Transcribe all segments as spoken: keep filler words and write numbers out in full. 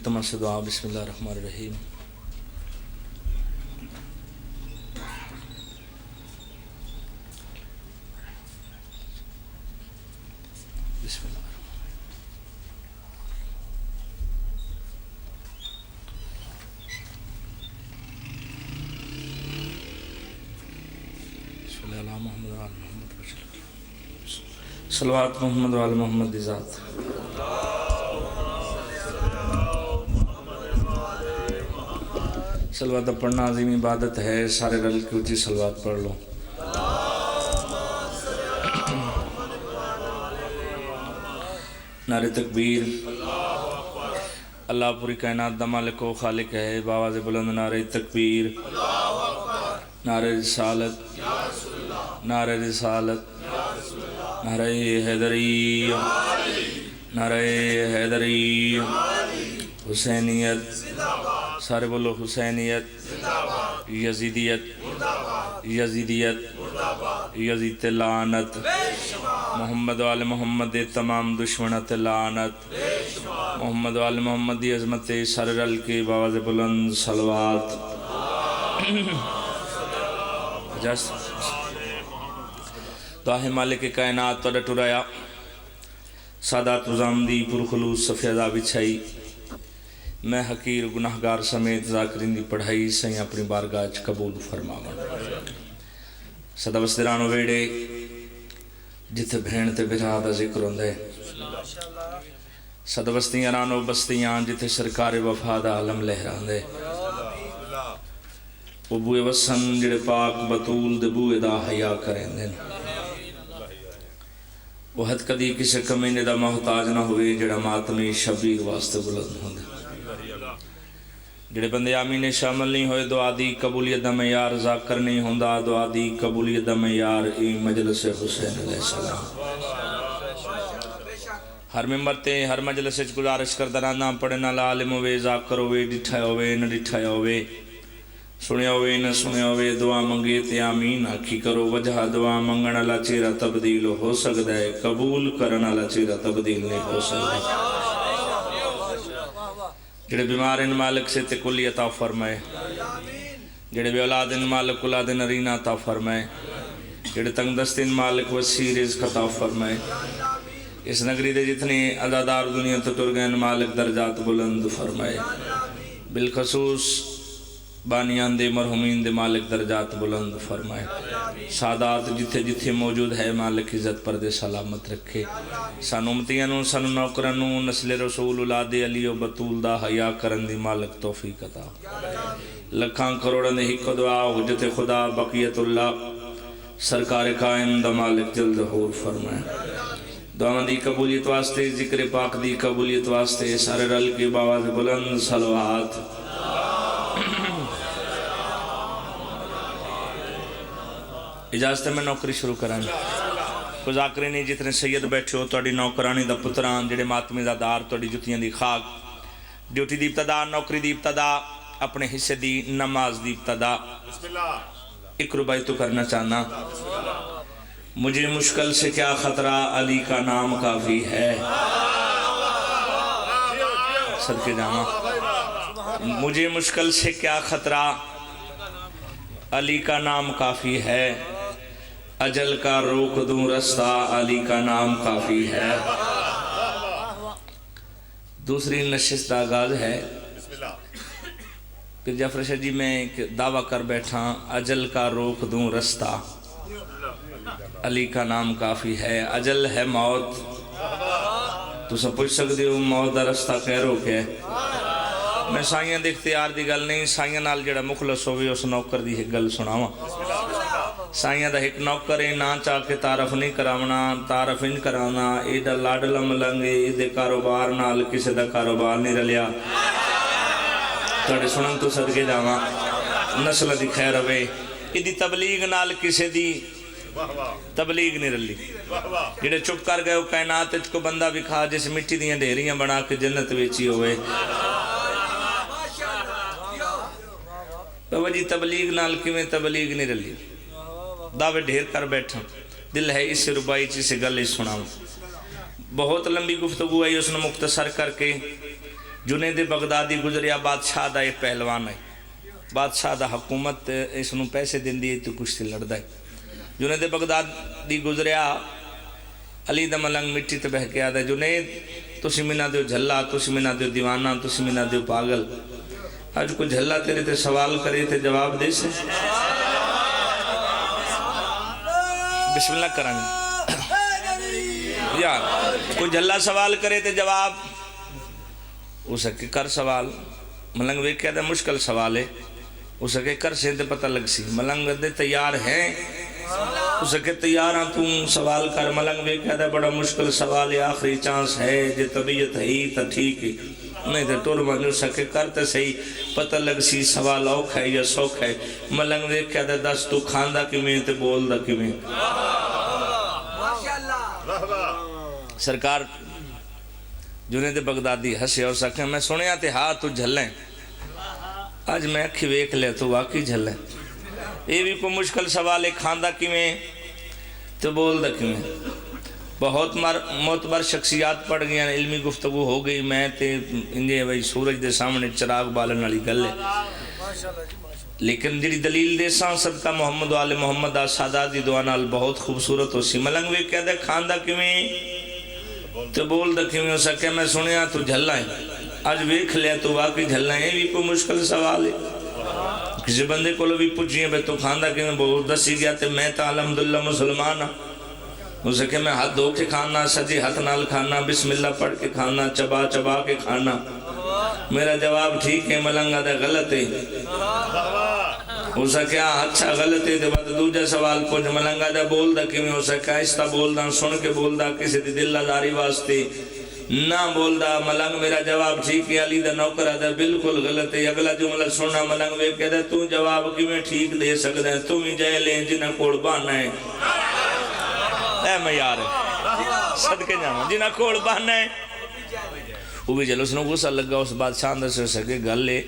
تمام سے دعا۔ بسم اللہ الرحمن الرحیم۔ بسم اللہ الرحمن الرحیم۔ صلی اللہ محمد وعلی محمد وسلم۔ صلوات محمد وآل محمد دی ذات۔ صلوات دا پڑھنا عظیم عبادت ہے، سارے رل کے اچی صلوات پڑھ لو۔ نعرہ تکبیر۔ اللہ پوری کائنات دا مالک و خالق ہے، بآواز بلند نعرہ تکبیر۔ نعرہ رسالت، نعرہ رسالت، نعرہ حیدری، نعرہ حیدری، حسینیت، سارے بولو حسینیت، یزیدیت، یزیدیت، یزید تے لعنت، محمد و آل محمد دے تمام دشمناں تے لعنت۔ محمد و آل محمد دی عظمت تے سارے رل کے بآواز بلند صلوات۔ اجازت۔ دعا ہے مالک کائنات تہاڈا ٹرایا، سادات عظام دی پرخلوص صفحہ دا وچھائی، میں حقیر گناہگار سمیت ذاکرین دی پڑھائی سائیں اپنی بارگاہ اچ قبول فرماون۔ سدا وسدے رہنو ویڑے، جتھے بھین تے بھرا دا ذکر ہوندے۔ سد وستیاں رانو بستیاں، جتھے سرکار وفا دا علم لہراندے۔ او بوئے وسن جڑے پاک بتول دے بوئے دا حیا کریندن۔ او ہتھ کدی کسے کمینے دا محتاج نہ ہوئے، جڑا ماتمی شبیر واسطے بلند ہوندے۔ جڑے بندے آمین اچ شامل نہیں ہوئے، دعا دی قبولیت دا معیار ذاکر نہیں ہوندا، دعا دی قبولیت دا معیار اے مجلس حسین علیہ السلام۔ ہر ممبر تے ہر مجلس اچ گزارش کردا رہنداں، پڑھن آلا عالم ہووے، ذاکر ہووے، ڈٹھا ہووے، نہ ڈٹھا ہووے، سنیا ہووے، نہ سنیا ہووے، دعا منگے تے آمین آکھی کرو۔ وجہ دعا منگن آلا چہرہ تبدیل ہو سکدا ہے، قبول کرن آلا چہرہ تبدیل نہیں ہو سکدا۔ جڑے بیمار ہن مالک صحت کلی عطا فرمائے، جڑے بے اولاد ہن مالک اولاد نرینہ عطا فرمائے، جڑے تنگ دست ہن مالک وسیع رزق عطا فرمائے۔ اس نگری دے جتنے عزادار دنیا تو ٹر گئے ہن مالک درجات بلند فرمائے۔ بالخصوص بانیان دے مرحومین دے مالک درجات بلند فرمائے۔ سادات جتھے جتھے موجود ہے مالک عزت پردے سلامت رکھے۔ سانو امتیاں نو، سانو نوکراں نو، نسل رسول اولاد علی و بتول دا حیا کرن دی مالک توفیق عطا۔ لکھاں کروڑاں دی ہک دعا، حجت خدا بقیت اللہ سرکار کائن دا مالک جلد حور فرمائے۔ دعاواں دی قبولیت واسطے، ذکر پاک دی قبولیت واسطے سارے رل کے باواز بلند صلوات۔ اجازت ہے میں نوکری شروع کراں؟ کوئی ذاکرین نہیں، جتنے سید بیٹھے ہو، تہاڈی نوکرانی دا پتراں، جڑے ماتمی دا دار، تہاڈی جتیاں دی خاک، ڈیوٹی دی ابتدا، نوکری دی ابتدا، اپنے حصے دی نماز دی ابتدا۔ بسم اللہ۔ ایک رباعی تو کرنا چاہنا۔ مجھے مشکل سے کیا خطرہ، علی کا نام کافی ہے۔ صدقے جاواں۔ مجھے مشکل سے کیا خطرہ، علی کا نام کافی ہے۔ اجل کا روک دوں رستہ، علی کا نام کافی ہے۔ دوسری نشست دا آغاز ہے۔ بسم اللہ۔ پھر جعفر شاہ جی، میں ایک دعویٰ کر بیٹھا، اجل کا روک دوں رستہ، علی کا نام کافی ہے۔ اجل ہے موت۔ تساں پوچھ سکدے ہو، موت دا رستہ خیر ہو کے ہے؟ میں سائیاں دے اختیار دی گل نہیں، سائیاں نال جڑا مخلص ہووے، اس نوکر دی ایک گل سناواں۔ سائیاں دا ہک نوکر ہے، ناں چا کے تعارف نہیں کراونا، تعارف انج کرانا، ایڈا لاڈلا ملنگ ہے، ایدے کاروبار نال کسے دا کاروبار نہیں رلیا۔ تہاڈے سنن تو صدقے جاواں، نسل دی خیر ہوے۔ ایدی تبلیغ نال کسے دی تبلیغ نہیں رلی۔ جڑے چپ کر گئے، وہ کائنات وچ کوئی بندہ وکھا جس مٹی دیاں ڈھیریاں بنا کے جنت ویچی ہوئے۔ بابا جی، تبلیغ نال کیویں تبلیغ نہیں رلی؟ دعوے ڈھیر کر بیٹھا۔ دل ہے اس رباعی چ اس گل ہی سناؤں۔ بہت لمبی گفتگو آئی، اس نے مختصر کر کے جنید بغدادی گزریا، بادشاہ دا ایک پہلوان ہے۔ بادشاہ دا حکومت اس نوں پیسے دیندی ہے تو کشتی لڑدا ہے۔ جنید بغدادی گزریا، علی دا ملنگ مٹی تے بہہ کے آدھا، "جنید، تسی منا دیو جھلا، تسی منا دیو دیوانہ، تسی منا دیو پاگل۔ اج کوئی جھلا تیرے تے سوال کرے تے جواب دے سے؟" بسم اللہ کرن۔ یار، کوئی جھلا سوال کرے تے جواب، اس آکھیا، "کر سوال۔" ملنگ ویکھیا تے مشکل سوال ہے۔ اس آکھیا، "کر سے تے پتہ لگ سی۔" ملنگ آدھے، "تیار ہیں؟" اس آکھیا، "تیار ہاں، توں سوال کر۔" ملنگ ویکھیا تے، "بڑا مشکل سوال ہے، آخری چانس ہے، جے طبیعت ہے تاں ٹھیک ہے، نہیں تے ٹر ونج۔" اس آکھیا، "کر تے صحیح، پتہ لگ سی سوال اوکھا ہے یا سوکھا ہے۔" ملنگ ویکھیا تے، "دس، توں کھاندا کیویں تے بولدا کیویں؟" سرکار جنید بغدادی ہسیا، اس آکھیا، "میں سنیا تے ہا تو جھلیں، اج میں اکھی ویکھ لیا تو واقعی جھلیں۔" اے وی کوئی مشکل سوال ہے، کھاندا کیویں تے بولدا کیویں؟ بہت مر-، معتبر شخصیات پڑھ گئیاں، علمی گفتگو ہو گئی، میں تے انجے بھائی سورج دے سامنے چراغ بالن والی گل ہے۔ لیکن جڑی دلیل دیساں صدقہ محمد و آل محمد دا، سادات دی دعا نال، بہت خوبصورت ہوسی۔ ملنگ ویکھیا تے کھاندا کیویں تے بولدا کیویں؟ اس آکھیا، "میں سنیا تو جھلا ہے، اج ویکھ لیا تو واقعی جھلا ہے۔" اے وی کوئی مشکل سوال ہے؟ کسی بندے کولوں وی پچھیے بھئی تو کھاندا کیویں، بہت دسی گیا تے میں تاں الحمدللہ مسلمان ہاں۔ اس آکھیا، "میں ہتھ دھو کے کھانا، سجے ہتھ نال کھانا، بسم اللہ پڑھ کے کھانا، چبا چبا کے کھانا۔ میرا جواب ٹھیک ہے؟" ملنگ آدھا، "غلط ہے۔" اس آکھیا، "اچھا، غلط ہے تے بعد دوجا سوال پچھ۔" ملنگ آدھا، "بولدا کیویں؟" اس آکھیا، "آہستہ بولدا، سن کے بولدا، کسے دی دل آزاری واسطے نہ بولدا۔" ملنگ، "میرا جواب ٹھیک ہے؟" علی دا نوکر آدھا، "بالکل غلط ہے۔" اگلا جملہ سننا، ملنگ ویکھیا تے، "توں جواب کیویں ٹھیک دے سکدا ہے؟ توں وی جہل ہے جنہاں کول بہانہ ہے۔" اے معیار ہے۔ صدقے جاواں، جنہاں کول بہانہ ہے۔ وہ بھی جلوس نو غصہ لگا، اس بادشاہ اندر سے اسے کہ گل ہے،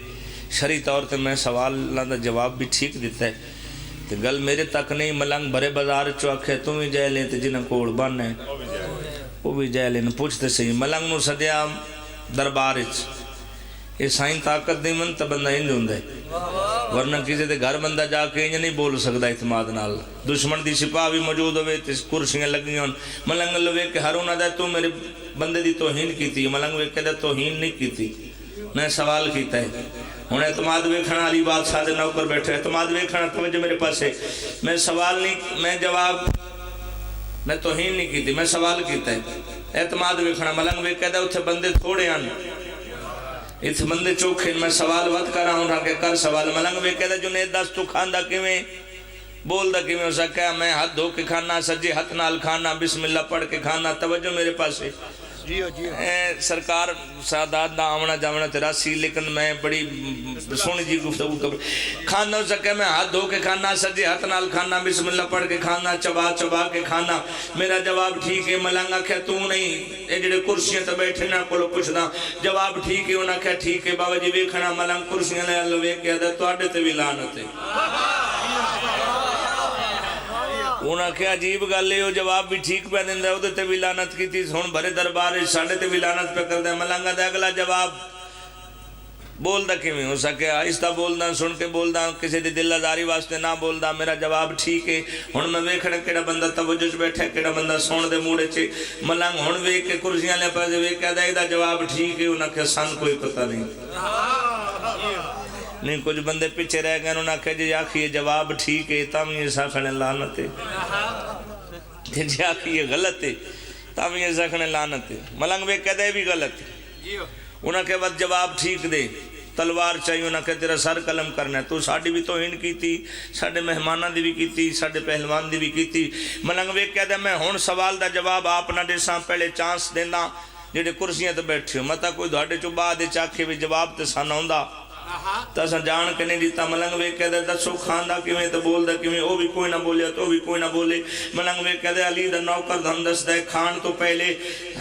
شرعی طور تے میں سوالاں دا جواب بھی ٹھیک دیتا ہے۔ تے گل میرے تک نہیں، ملنگ بھرے بازار چوں آکھے، "توں وی جہل ہیں تے جنہاں کول بہانہ ہے، وہ بھی جہل ہیں۔" پوچھ تے صحیح۔ ملنگ نو سدیا دربار اچ۔ یہ سائیں طاقت دے من تے بندہ انج ہوندا ہے، ورنہ کسی دے گھر بندہ جا کے انج نہیں بول سکدا اعتماد نال۔ دشمن دی سپاہ بھی موجود ہوئے تے کرسیاں لگیاں ہون، ملنگ لوے کہ ہر انہاں دا، "تو میرے بندے دی توہین کیتی۔" ملنگ ویکھے دا، "توہین نہیں کیتی، میں سوال کیتا ہے۔" ہن اعتماد ویکھن والی بادشاہ دے نوکر بیٹھے، اعتماد ویکھنا، توجہ میرے پاسے، میں سوال نہیں، میں جواب، میں توہین نہیں کیتی، میں سوال کیتا ہے۔ اعتماد ویکھنا، ملنگ ویکھے دا، اتھے بندے تھوڑے ہن، اتھے بندے چوکھے ہن، میں سوال وت کراں، انہاں کے کر سوال۔ ملنگ ویکھے دا، "جنید دس تو کھاندا کیویں؟ بولدا کیویں؟" اس آکھیا، "میں ہتھ دھو کے کھانا، سجے ہتھ نال کھانا، بسم اللہ پڑھ کے کھانا۔" توجہ میرے پاسے۔ جی ہو، جی ہو۔ اے سرکار سادات دا آونا جاونا تے راسی، لیکن میں بڑی سوہنی جی گفتگو کر، کھانا اس آکھیا، "میں ہتھ دھو کے کھانا، سجے ہتھ نال کھانا، بسم اللہ پڑھ کے کھانا، چبا چبا کے کھانا، میرا جواب ٹھیک ہے؟" ملنگ آکھیا، "تو نہیں، اے جڑے کرسیاں تے بیٹھے انہاں کولوں پچھدا، جواب ٹھیک ہے؟" انہاں آکھیا، "ٹھیک ہے۔" بابا جی ویکھنا، ملنگ کرسیاں لے ال ویکھ کے آدھا، "تہاڈے تے وی لعنت ہے۔" انہاں آکھیا، "عجیب گل ہے، او جواب بھی ٹھیک پہ دیندا ہے، اودے تے بھی لعنت کیتی، ہن بھرے دربار وچ ساڈے تے بھی لعنت پہ کردا ہے۔" ملنگ آدھا، "اگلا جواب بولدا کیویں؟" اس آکھیا، "آہستہ بولدا، سن کے بولدا، کسے دی دل آزاری واسطے نہ بولدا، میرا جواب ٹھیک ہے۔" ہن میں ویکھنا کیڑا بندہ توجہ وچ بیٹھا ہے، کیڑا بندہ سن دے موڈ وچ ہے۔ ملنگ ہن ویکھ کے کرسیاں والے پاسے ویکھ کے آدھا، "ایہدا جواب ٹھیک ہے؟" انہاں آکھیا، "سن کوئی پتہ نہیں۔" نہیں، کچھ بندے پیچھے رہ گئے، انہاں آکھیا، "جے آکھیے جواب ٹھیک ہے، تاں وی اساں آکھنے لعنت ہے۔ تے جے آکھیے غلط ہے، تاں وی اساں آکھنے لعنت ہے۔" ملنگ ویکھ کے آدھا، "اے وی غلط ہے۔" انہاں آکھیا، "بس جواب ٹھیک دے، تلوار چاہیے۔" انہاں آکھیا، "تیرا سر قلم کرنا ہے، تو ساڈی بھی توہین کیتی، ساڈے مہماناں دی بھی کیتی، ساڈے پہلوان دی بھی کیتی۔" ملنگ ویکھ کے آدھا، "میں ہن سوال دا جواب آپ نہ ڈیساں، پہلے چانس دینا۔" جڑے کرسیاں تے بیٹھے ہو، متاں کوئی تہاڈے چوں بعد وچ آکھے وی جواب تے سانوں آندا، تاں اساں جان کے نہیں ڈتا۔ ملنگ ویکھ کے آدھا، "دسو کھاندا کیویں تے بولدا کیویں؟" او وی کوئی نہ بولیا تے او وی کوئی نہ بولے۔ ملنگ ویکھ کے آدھا، "علی دا نوکر تہانوں دسدا ہے، کھان توں پہلے،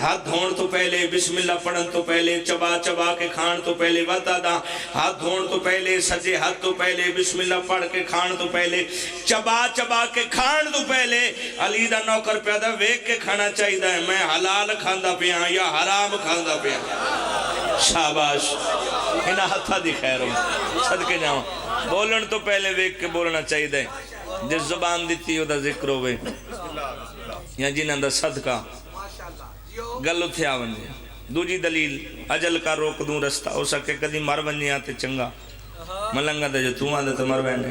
ہتھ دھون توں پہلے، بسم اللہ پڑھن توں پہلے، چبا چبا کے کھان توں پہلے، وت آدھا، ہتھ دھون توں پہلے، سجے ہتھ توں پہلے، بسم اللہ پڑھ کے کھان توں پہلے، چبا چبا کے کھان توں پہلے علی دا نوکر پیا آدھا، ویکھ کے کھانا چاہیدا ہے، میں حلال کھاندا پیاں یا حرام کھاندا پیاں۔" شاباش۔ انہاں ہتھاں دی خیر ہو۔ صدقے جاواں۔ بولن تو پہلے ویکھ کے بولنا چاہیدا ہے۔ جس زبان دتی، او دا ذکر ہوے۔ یا جنہاں دا صدقہ۔ گل اتھے آ ونجے۔ دوجی دلیل، اجل کا روک دوں رستہ، ہو سکے کدی مر ونجے آ تے چنگا۔ ملنگا تے جو توں آندے تے مر وینے۔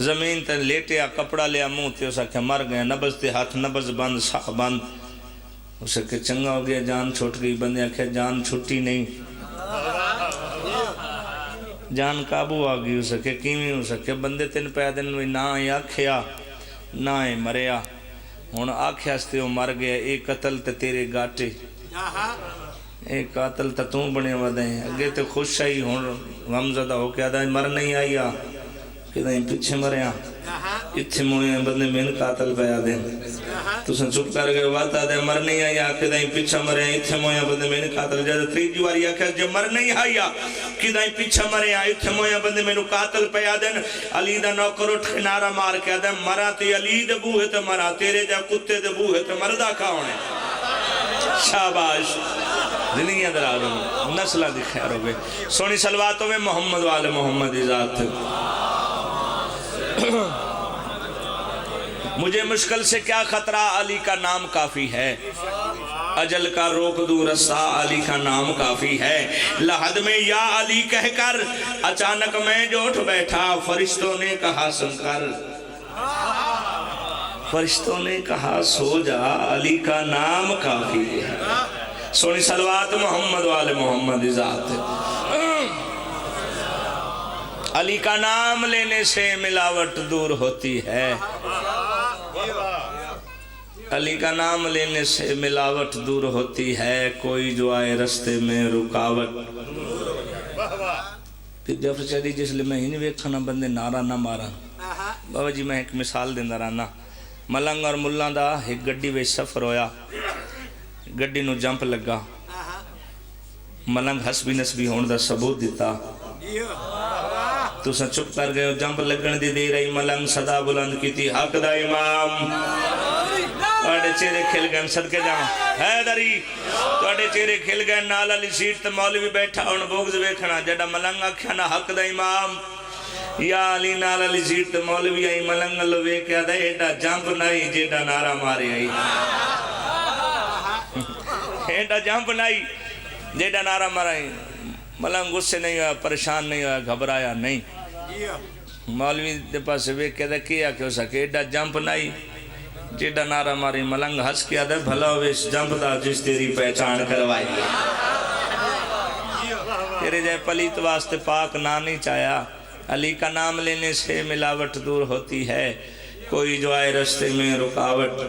زمین تے لیٹیا، کپڑا لیا منہ تے، اس آکھیا مر گیا، نبض تے ہتھ، نبض بند، ساہ بند۔ اس آکھیا چنگا ہو گیا، جان چھٹ گئی۔ بندے آکھیا جان چھٹی نہیں، جان قابو آ گئی۔ اس آکھیا کیویں؟ اس آکھیا بندے تین پے دن وی نہ ہی آکھیا، نہ ہی مریا۔ ہن آکھیس تے او مر گیا، اے قتل تے تیرے گاٹے۔ اے قاتل تاں توں بنیا ودا ہے۔ اگے تے خوش آئی، ہن غمزدہ ہو کے آدھا مر نہیں آیا، کدائیں پچھے مریا۔ اتھے مویا بندے مین قاتل پیا دین۔ تساں چپ کر گئے، وت آدھے مر نہیں آیا، کدائیں پچھے مریا، اتھے مویا بندے مین قاتل۔ جد تریجی واری آکھیا جے مر نہیں آیا، کدائیں پچھے مریا، اتھے مویا بندے مینوں قاتل پیا دین۔ علی دا نوکر اٹھ کے نعرہ مار کے آدھا، مراں تے علی دے بوہے تے مراں تیرے جا کتے دے بوہے تے، مردا کون ہے؟ شاباش۔ زندگیاں دراز ہون، نسلاں دی خیر ہوے۔ سوہنی صلوات ہوے محمد وال محمد دی ذات۔ مجھے مشکل سے کیا خطرہ، علی کا نام کافی ہے۔ اجل کا روک دوں رستہ، علی کا نام کافی ہے۔ لحد میں یا علی کہہ کر اچانک میں جو اٹھ بیٹھا، فرشتوں نے کہا سن کر، فرشتوں نے کہا سو جا، علی کا نام کافی ہے۔ سوہنی صلوات محمد وال محمد دی ذات۔ علی کا نام لینے سے ملاوٹ دور ہوتی ہے۔ علی کا نام لینے سے ملاوٹ دور ہوتی ہے، کوئی جو آئے رستے میں رکاوٹ۔ تے جفر چڑھی جس لے میں ہنج ویکھاں نا بندے نعرہ نہ ماراں۔ بابا جی، میں ایک مثال دیندا رہنا۔ ملنگ اور ملاں دا ایک گڈی وچ سفر ہویا، گڈی نو جمپ لگا۔ ملنگ حسبی نسبی ہون دا ثبوت دتا۔ تساں چپ کر گئے ہو، جمپ لگن دی دیر آئی، ملنگ صدا بلند کیتی، حق دا امام۔ تہاڈے چہرے کھل گئے، صدقے جاواں۔ حیدری، تہاڈے چہرے کھل گئے، نال والی سیٹ تے مولوی بیٹھا، ہن بغض ویکھنا، جڈا ملنگ آکھیا نا حق دا امام، یا علی نال والی سیٹ تے مولوی آئی، ملنگ ال ویکھ کے آدھا، ایڈا جمپ نہ آئی، جیڈا نعرہ مارے آئی۔ ایڈا جمپ نہ آئی، جیڈا نعرہ مارا آئی۔ ملنگ غصے نہیں ہویا، پریشان نہیں ہویا، گھبرایا نہیں۔ مولوی دے پاسے ویکھ کے آدھا، کی آکھیا؟ اس آکھیا، ایڈا جمپ نہ آئی، جیڈا نعرہ ماری۔ ملنگ ہس کے آدھا، بھلا ہوے اس جمپ دا جس تیری پہچان کروائی۔ تیرے جائے پلیت واسطے پاک نہ نہیں چاہیا۔ علی کا نام لینے سے ملاوٹ دور ہوتی ہے، کوئی جو آئے رستے میں رکاوٹ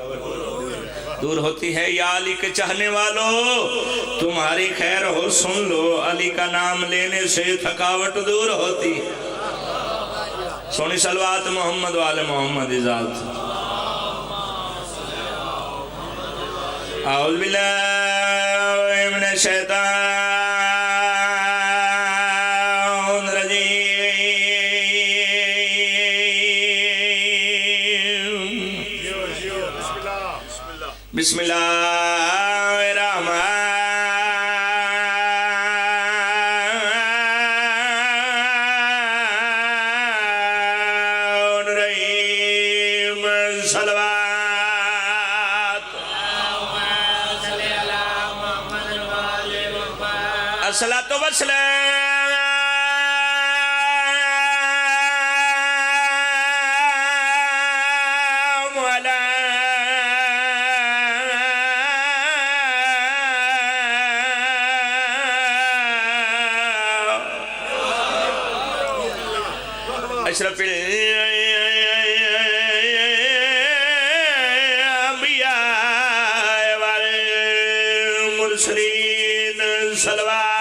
دور ہوتی ہے۔ یا علی کے چاہنے والوں، تمہاری خیر ہو سن لو، علی کا نام لینے سے تھکاوٹ دور ہوتی۔ سوہنی صلوات محمد وال محمد دی ذات۔ اعوذ باللہ من الشیطان الرجیم۔ بسم اللہ الرحمن الرحیم۔ صلوات۔ الصلاۃ والسلام علی اشرف الانبیاء والمرسلین۔ صلوات۔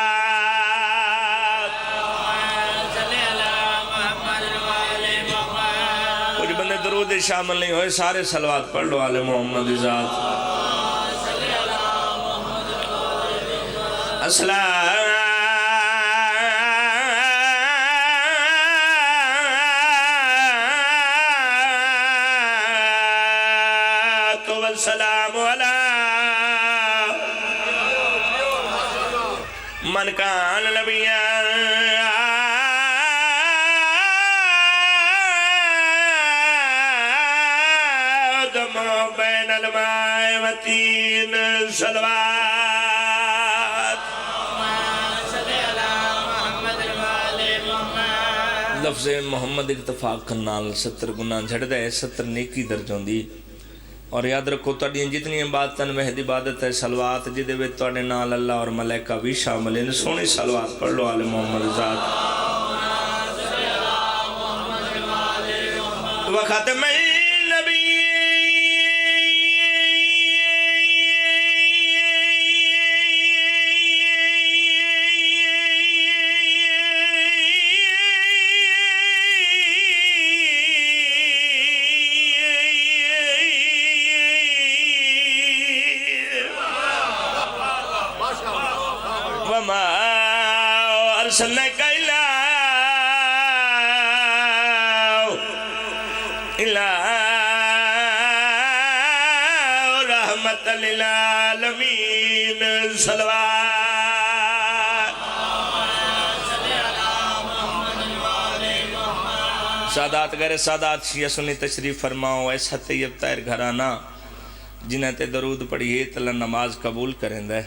کچھ بندے درود شامل نہیں ہوئے، سارے صلوات پڑھ لو آل محمد دی ذات۔ الصلاۃ والسلام علی من کان نبی آدم بین الماء والطین۔ صلوات۔ لفظ محمد اتفاق نال ستر گنا جھڑدا ہے، ستر نیکی درج ہوندی۔ اور یاد رکھو، تہاڈیاں جتنی عبادتاں وحد عبادت ہے، صلوات، جدے وچ تہاڈے نال اللہ اور ملائکہ وی شامل ہیں۔ سوہنی صلوات پڑھ لو، آل محمد ذات۔ وختم النبی۔ وما ارسلناک الا، الا رحمت للعالمین۔ صلوات۔ سادات، غیر سادات، شیعہ سنی تشریف فرماؤ، ایس طیب طاہر گھرانہ جنہاں تے درود پڑھیے تے اللہ نماز قبول کریندا ہے،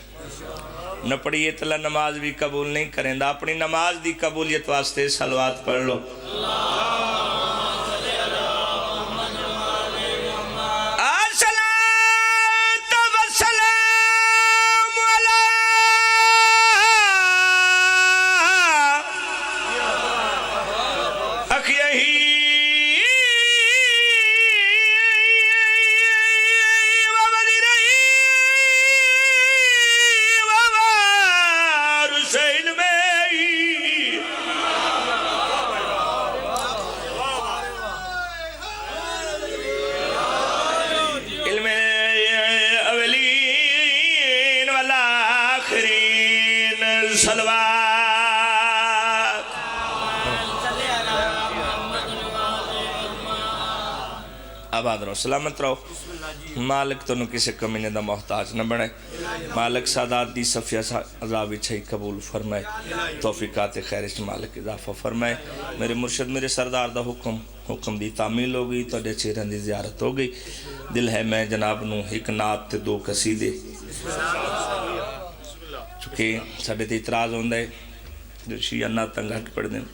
نہ پڑھیے تے اللہ نماز بھی قبول نہیں کریندا۔ اپنی نماز دی قبولیت واسطے صلوات پڑھ لو۔ الصلاۃ والسلام علی اخیہ ووارث علمہ۔ علم اولین والآخرین۔ صلوات۔ آباد رہو، سلامت رہو۔ مالک تانوں کسے کمینے دا محتاج نہ بنائے۔ مالک سادات دی صفیہ سا عذاب اچھائی قبول فرمائے۔ توفیقات خیر اچ مالک اضافہ فرمائے۔ میرے مرشد، میرے سردار دا حکم، حکم دی تعمیل ہو گئی، تہاڈے چہریاں دی زیارت ہو گئی۔ دل ہے میں جناب نو ہک نعت تے دو قصیدے، چونکہ ساڈے تے اعتراض ہوندا ہے جو شیعہ نعتاں گھٹ پڑھدے ہیں۔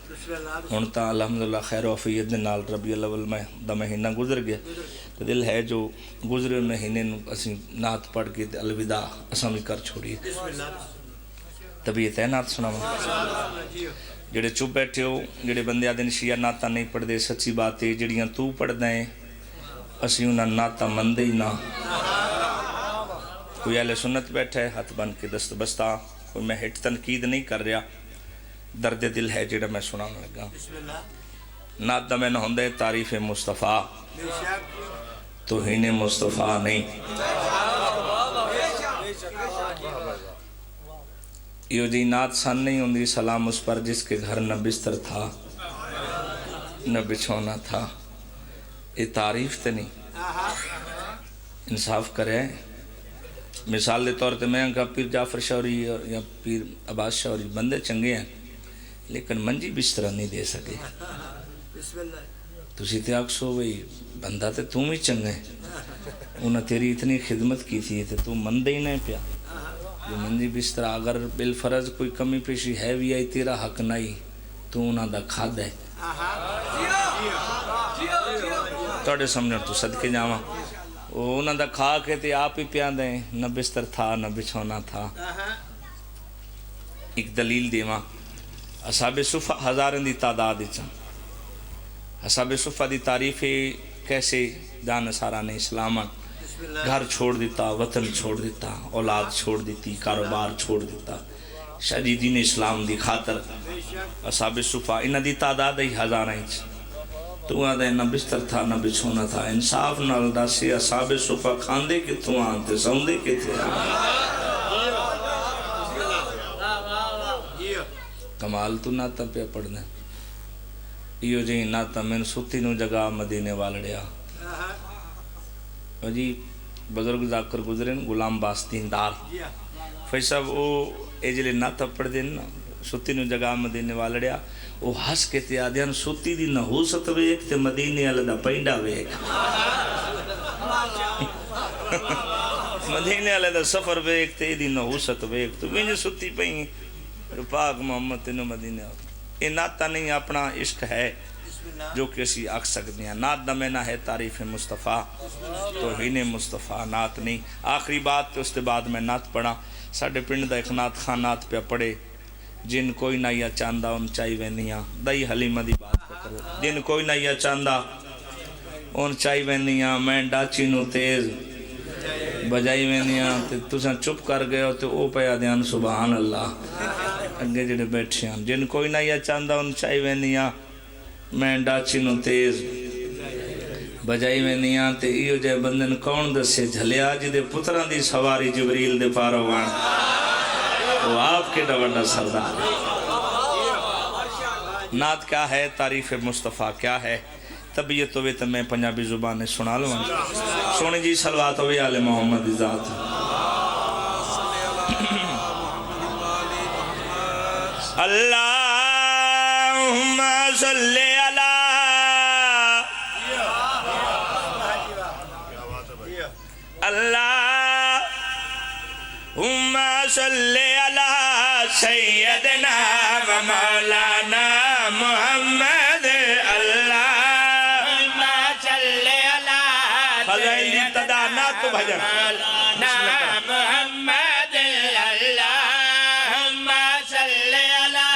ہن تاں الحمدللہ خیر و عافیت دے نال ربیع الاول مہ-، دا مہینہ گزر گیا۔ تے دل ہے جو گزرے ہوئے مہینے نو اسیں نعت پڑھ کے تے الوداع اساں وی کر چھوڑیے۔ طبیعت ہے نعت سناواں؟ جڑے چپ بیٹھے ہو، جڑے بندے آدھے نے شیعہ نعتاں نہیں پڑھدے، سچی بات ہے، جڑیاں تو پڑھدا ہے، اسی انہاں نعتاں مندے ہی نہ۔ کوئی اہل سنت بیٹھا ہے، ہتھ بن کے دست بستہ، کوئی میں ہٹ تنقید نہیں کر رہا، درد دل ہے جڑا میں سناون لگا۔ نعت دا میں نہ ہوندا ہے تعریف مصطفیٰ، توہین مصطفیٰ نہیں۔ ایہو جئی نعت سن نہیں ہوندی، سلام اس پر جس کے گھر نہ بستر تھا، نہ بچھونا تھا۔ یہ تعریف تے نہیں۔ انصاف کرے۔ مثال دے طور تے میں آکھاں پیر جعفر شاہ ہوری یا پیر عباس شاہ ہوری بندے چنگے ہیں، لیکن منجی بسترا نہیں دے سکے۔ تسی تے آکھسو بھئی بندہ تے توں وی چنگا ہے، انہاں تیری اتنی خدمت کیتی ہے تے توں مندا ہی نہ پیا۔ جو منجی بسترا اگر بالفرض کوئی کمی پیشی ہے وی آئی، تیرا حق نہ ہی، توں انہاں دا کھادا ہے۔ تہاڈے سامنے ہن توں صدقے جاواں، او انہاں دا کھا کے تے آپ ہی پیا دے، نہ بستر تھا نہ بچھونا تھا۔ ایک دلیل دیواں، اصحاب صفہ ہزاریں دی تعداد اچ ہن۔ اصحاب صفہ دی تعریف ہے، کیسے جانثاران اسلام ہن۔ گھر چھوڑ دیتا، وطن چھوڑ دیتا، اولاد چھوڑ دیتی، کاروبار چھوڑ دیتا۔ شاہ جی دین اسلام دی خاطر۔ اصحاب صفہ انہاں دی تعداد ہے ہزاراں اچ۔ تو آدھے نہ بستر تھا نہ بچھونا تھا۔ انصاف نال دس، اصحاب صفہ کھاندے کتھوں آن تے سوندے کتھے آن؟ کمال، تو نعتاں پیا پڑھنا۔ ایہو جہی نعتاں میں ستی نو جگا مدینے والڑیا۔ جی، بزرگ ذاکر گزرے نے، غلام عباس دیندار۔ فیض صاحب، او اے جلے نعتاں پڑھدے نا، ستی نوں جگا مدینے والڑیا، او ہس کے تے آدھیاں، ستی دی نحوست ویکھ تے مدینے والے دا پینڈا ویکھ۔ مدینے والے دا سفر ویکھ تے ایدی نحوست ویکھ، تو ونج ستی پئی ہیں۔ پاک محمد تینوں مدینے آ۔ اے نعتاں نہیں، اپنا عشق ہے جو کہ اسی آکھ سکدے ہیں۔ نعت دا معنی ہے تعریف مصطفیٰ، توہین مصطفیٰ نعت نہیں۔ آخری بات تے اس دے بعد میں نعت پڑھاں۔ ساڈے پنڈ دا ایک نعت خواں نعت پیا پڑھے، جن کوئی نہ یا چاہندا ان چائی ویندیاں۔ دائی حلیمہ دی بات پیا کرو۔ جن کوئی نہ یا چاہندا ان چائی ویندیاں، میں ڈاچی نو تیز بجائی ویندیاں، تے تساں چپ کر گئے ہو تے او پئے آدھیاں سبحان اللہ۔ اگے جڑے بیٹھے ہیں، جن کوئی نہ یا چاہندا ان چائی ویندیاں، میں ڈاچی نو تیز بجائی ویندیاں، تے ایہو جے بندے نوں کون دسے جھلیا، جدے پتراں دی سواری جبریل دے پاروں وان، وہ آپ کے ڈا وڈا سردار۔ نعت کیا ہے، تعریف مصطفیٰ کیا ہے؟ طبیعت ہووے تے میں پنجابی زبان وچ سنا لواں۔ سوہنی جی صلوات ہووے آل محمد دی ذات۔ اللہم صل علی، اللہ اللہم صل علی سیدنا و مولانا محمد۔ اللہم صل علی فضائل دی ابتدا نعت تو بھجن۔ مولانا محمد۔ اللہم صل علی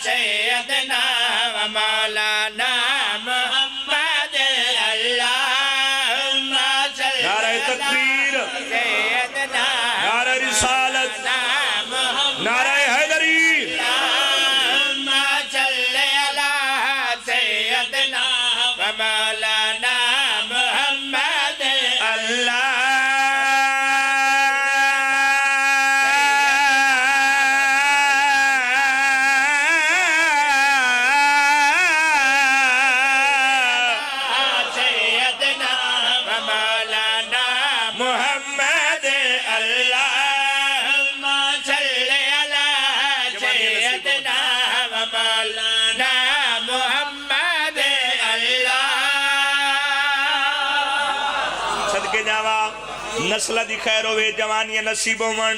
سیدنا و مولانا محمد۔ اللہم صل نعرہ تکبیر، سیدنا نعرہ رسالت، نعرہ حیدری۔ اللہم صل علی سیدنا و مولانا محمد۔ اللہ سیدنا و مولانا محمد۔ اللہم صل علی سیدنا و مولانا محمد۔ اللہ صدقے جاواں، نسل دی خیر ہووے، جوانیاں نصیب ہون۔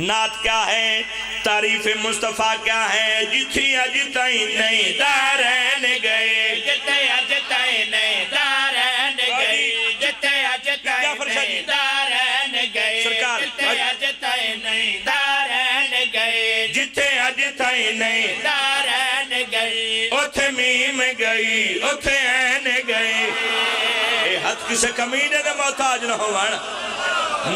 نعت کیا ہے؟ تعریف مصطفیٰ کیا ہے؟ جتھے اج تائیں نہیں دارین گئے۔ جتھے اج تائیں نہیں دارین گئے۔ جتھے اج تائیں نہیں دارین گئے۔ سرکار۔ جتھے اج تائیں نہیں دارین گئے۔ جتھے اج تائیں نہیں دارین گئے۔ اوتھے میم گئی، اوتھے عین گئی۔ اے ہتھ کسے کمینے دے محتاج نہ ہوون۔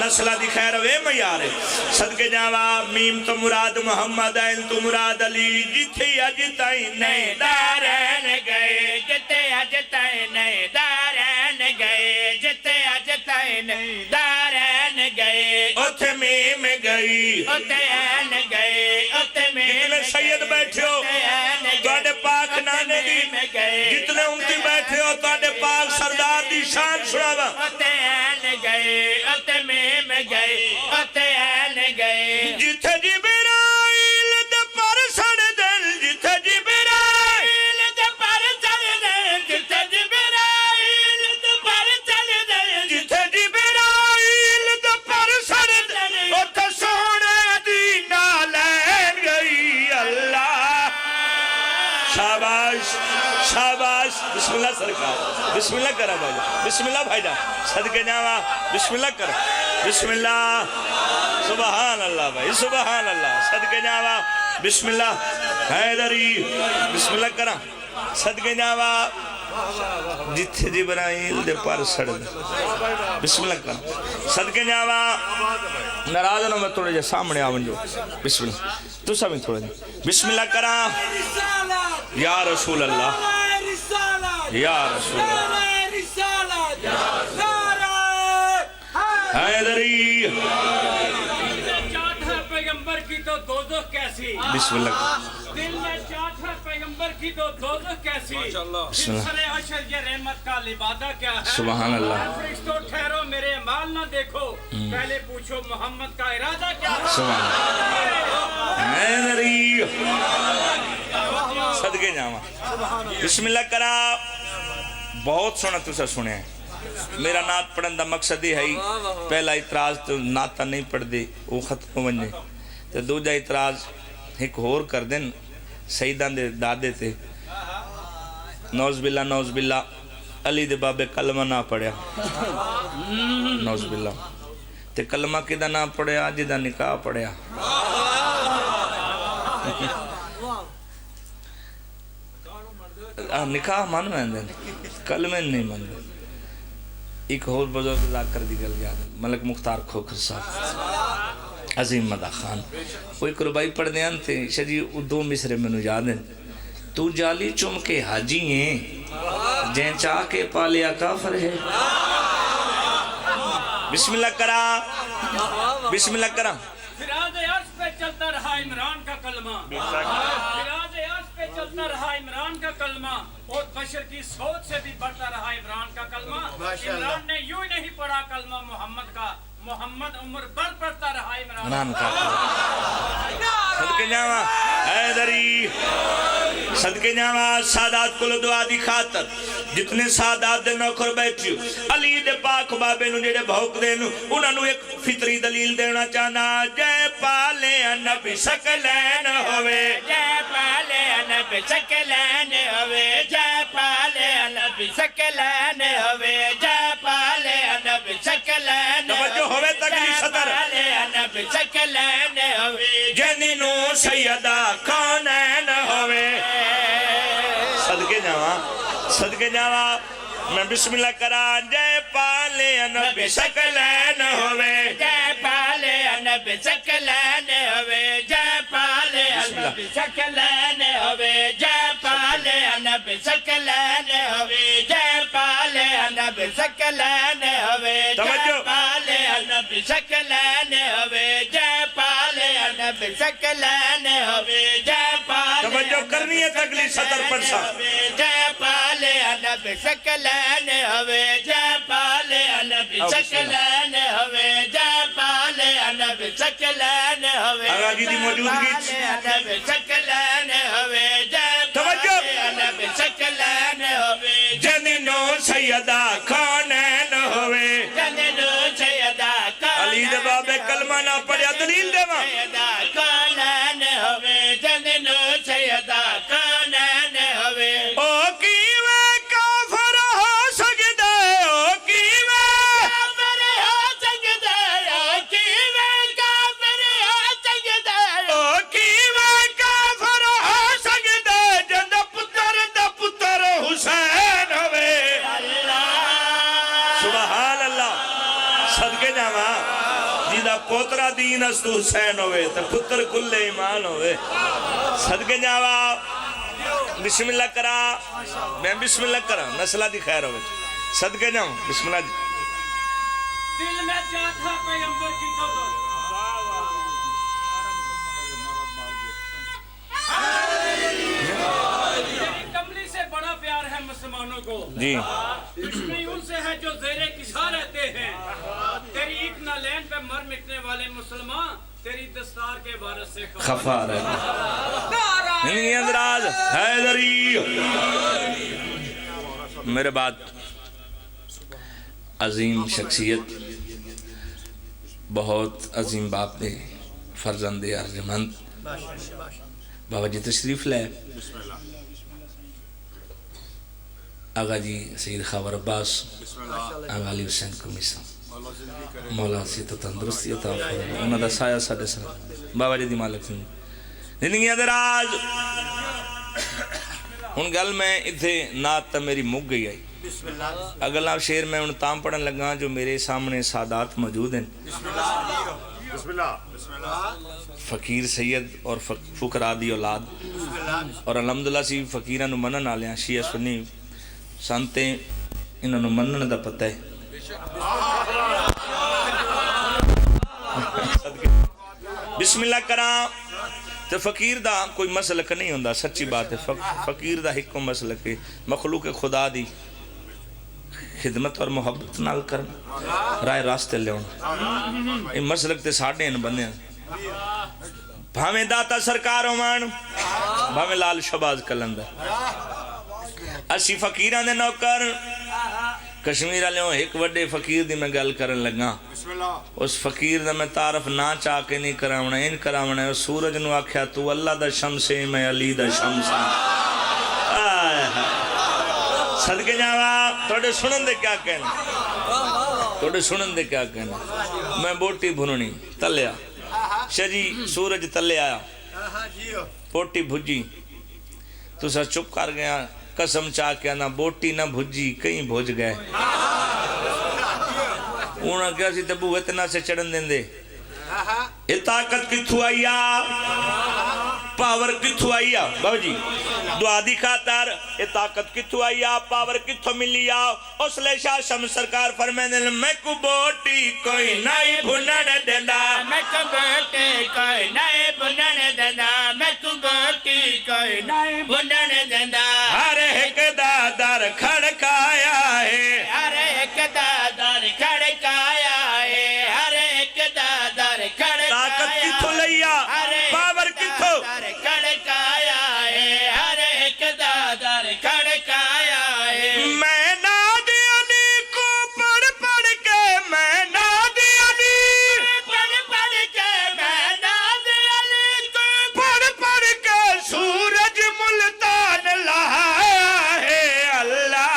نسلاں دی خیر ہووے میارے۔ صدقے جاواں، میم تو مراد محمد، عین تو مراد علی۔ جتھے اج تائیں نہیں دارین گئے۔ جتھے اج تائیں نہیں دارین گئے۔ جتھے اج تائیں نہیں دارین گئے۔ اوتھے میم گئی۔ اوتھے عین گئے۔ اوتھے میم جتنے سید بیٹھے ہو، اوتھے عین گئے۔ تہاڈے پاک نانے دی۔ جتنے امتی بیٹھے ہو، تہاڈے پاک سردار دی شان سناواں۔ اوتھے عین گئے، اوتھے میم گئے، اوتھے عین گئے۔ جتھے جبرائیل دے پر سڑدن، جتھے جبرائیل دے پر سڑدن، جتھے جبرائیل دے پر سڑدن، جتھے جبرائیل دے پر سڑدن، اوتھے سوہنے دی نعلین گئی۔ اللہ شاباش، شاباش۔ بسم اللہ سرکار، بسم اللہ کرا بھائی جان، بسم اللہ بھائی جان، صدقے جاواں، بسم اللہ کرا، بسم اللہ، سبحان اللہ بھائی، سبحان اللہ، صدقے جاواں، بسم اللہ، حیدری، بسم اللہ کرا، صدقے جاواں، جتھے جبرائیل دے پر سڑن، بسم اللہ کرا، صدقے جاواں، ناراض نہ ہووے، تھوڑے جے سامنے آ ونجو، بسم اللہ۔ تساں وی تھوڑا جیا بسم اللہ کراں۔ یا رسول اللہ۔ یا رسول اللہ۔ حیدری۔ دل میں چاہت ہے پیغمبر کی تو دوزخ کیسی؟ بسم اللہ۔ دل میں چاہت ہے پیغمبر پر کی تو دوزخ کیسی؟ ماشاءاللہ۔ بسم اللہ۔ سر حشر یہ رحمت کا لبادہ کیا ہے؟ سبحان اللہ۔ اے فرشتوں، ٹھہرو، میرے اعمال نہ دیکھو، ہم۔ پہلے پوچھو محمد کا ارادہ کیا ہے؟ سبحان اللہ۔ حیدری۔ صدقے جاواں۔ بسم اللہ کرا۔ بہت سوہنا تساں سنیا ہے۔ میرا نعت پڑھن دا مقصد یہ ہے، پہلا اعتراض تو نعت نہیں پڑھدے، وہ ختم ہو ونجے۔ تے دوجا اعتراض ہک ہور کر دین، سیداں دے دادے تے۔ نعوذ باللہ، نعوذ باللہ، علی دے بابے کلمہ نہ پڑھیا۔ نعوذ باللہ۔ تے کلمہ کدا نہ پڑھیا؟ جدا نکاح پڑھیا۔ آ، نکاح من ویندے نے، کلمے نہیں مندے۔ ایک ہور بزرگ ذاکر دی گل یاد ہے، ملک مختار کھوکھر صاحب، عظیم مداح خان۔ وہ ایک رباعی پڑھدے ہن تے شاہ جی، وہ دو مصرعے مینوں یاد ہیں۔ تو جعلی چم کے حاجی ہیں، جیں چاہ کے پالیا کافر ہے۔ بسم اللہ کرا، بسم اللہ کرا۔ فراز عرش پہ چلتا رہا عمران کا کلمہ۔ بے شک۔ فراز عرش پہ چلتا رہا عمران کا کلمہ، اور بشر کی سوچ سے بھی بڑھتا رہا عمران کا کلمہ۔ ماشاءاللہ۔ عمران نے یوں ہی نہیں پڑھا کلمہ محمد کا، محمد عمر بھر پڑھتا رہا عمران۔ عمران کا کلمہ۔ صدقے جاواں حیدری، صدقے جاواں۔ سادات کولو دعا دی خاطر، جتنے سادات دے نوکر بیٹھے ہو، علی دے پاک بابے نو جڑے بھوک دے نو، انہاں نو ایک فطری دلیل دینا چاہنا۔ جے پالے نبی شکلین ہوے، جے پالے نبی شکلین ہوے، جے پالے نبی شکلین ہوے، جے پالے نبی شکلین، توجہ ہوے تگلی صدر، پالے نبی شکلین ہوے، جنی نو سیدہ کونین ہوے۔ صدقے جاواں، صدقے جاواں۔ میں بسم اللہ کراں۔ جے پالے نبی شکلین ہوے، جے پالے نبی شکلین ہوے، جے پالے نبی شکلین ہوے، جے پالے نبی شکلین ہوے، جے پالے نبی شکلین ہوے، جے توجہ۔ پالے نبی شکلین ہوے، جے پالے نبی شکلین ہوے، جے پالے توجہ کرنی ہے، تگلی صدر پڑھسا۔ جے پالے نبی شکلین ہوے، جے پالے نبی شکلین ہوے، جے پالے نبی شکلین ہوے، آغا جی دی موجودگی چ۔ جے پالے نبی شکلین ہوے، جے توجہ۔ پالے نبی شکلین ہوے، جنی نو سیدہ کونین ہوے۔ جنی نو سیدہ علی دے بابے کلمہ نہ پڑھیا، دلیل دیواں۔ سیدہ کونین ہوے، جنی نو سیدہ کونین ہوے۔ او کیویں کافر ہو سکدا ہے، او کیویں کافر ہو سکدا ہے، او کیویں کافر ہو سکدا ہے، او کیویں کافر ہو سکدا ہے، جیندا پتر دا پتر حسین ہوے۔ اللہ۔ سبحان اللہ۔ صدقے جاواں۔ جیندا پوترا دین است حسین ہوے تے پتر کل ایمان ہوے۔ صدقے جاواں۔ بسم اللہ کراں۔ میں بسم اللہ کراں۔ نسلہ دی خیر ہوے۔ صدقے جاواں۔ بسم اللہ جی۔ دل میں چاہ تھا پیغمبر کی تو تیری کملی سے بڑا پیار ہے مسلمانوں کو۔ جی۔ دشمنی ان سے ہے جو زیر کشا رہتے ہیں۔ تیری ایک نعلین پہ مر مٹنے والے مسلمان تیری دستار کے وارث سے خفا رہتے ہیں۔ نہیں، اندراز حیدری۔ میرے بعد عظیم شخصیت، بہت عظیم باپ دے فرزند ارجمند بابا جی تشریف لے۔ آغا جی سید خاور عباس، آغا علی حسین قمیصہ، مولا سی تو تندرستی عطا فرمائے، انہاں دا سایہ ساڈے سر۔ بابا جی دی مالک سن زندگیاں دے راز۔ ہن گل میں اتھے نعت تاں میری مک گئی آئی۔ اگلا شعر میں ہن تاں پڑھن لگا جو میرے سامنے سادات موجود ہیں۔ بسم اللہ۔ فقیر سید اور فق-، فقراء دی اولاد۔ اور الحمدللہ سی فقیراں نو منن آلیاں، شیعہ سنی سن تے انہاں نو منن دا پتہ ہے۔ بسم اللہ کراں۔ تے فقیر دا کوئی مسلک نہیں ہوندا، سچی بات ہے۔ فق-، فقیر دا ہکو مسلک ہے، مخلوق خدا دی خدمت اور محبت نال کرنا، راہ راستے لیاؤنا۔ اے مسلک تے ساڈے ہن بندے ہن۔ بھاویں داتا سرکار ہوون، بھاویں لال شہباز قلندر۔ اسی فقیراں دے نوکر۔ کشمیر آلیوں، ہک وڈے فقیر دی میں گل کرن لگا۔ اس فقیر دا میں تعارف نہ چا کے نہیں کراونا، انج کراونا ہے۔ اس سورج نو آکھیا، تو اللہ دا شمس ہے، میں علی دا شمس ہاں۔ آئے ہائے۔ صدقے جاواں، تہاڈے سنن دے کیا کہنا؟ تہاڈے سنن دے کیا کہنا؟ میں بوٹی بھننی، تلیا۔ شاہ جی، سورج تلے آیا۔ بوٹی بھجی۔ تساں چپ کر گیا۔ قسم چا کے آنا، بوٹی نہ بھجی، کہیں بھج گئے۔ انہاں کہیا سی تے بوہے تے نہ سے چڑھن دیندے۔ اے طاقت کتھوں آئی آ؟ پاور کتھوں آئی آ؟ بابا جی، دعا دی خاطر، اے طاقت کتھوں آئی آ؟ پاور کتھوں ملی آ؟ اس لے شاہ شمس سرکار فرمیندے نے، میکوں بوٹی کوئی نہیں بھنن دیندا۔ میکوں بوٹی کوئی نہیں بھنن دیندا۔ میکوں بوٹی کوئی نہیں بھنن دیندا۔ ہر ہک دا در کھڑکایا ہے۔ ہر ہک دا در کھڑکایا ہے۔ ہر ہک دا در کھڑکایا۔ طاقت کتھوں لئی آ؟ ہر ہک پاور دا کتھوں؟ در کھڑکایا ہے۔ ہر ہک دا در کھڑکایا ہے۔ میں ناد علی کو پڑھ پڑھ کے، میں ناد علی پڑھ پڑھ کے، میں ناد علی کو پڑھ پڑھ کے سورج ملتان لہایا ہے۔ اللہ،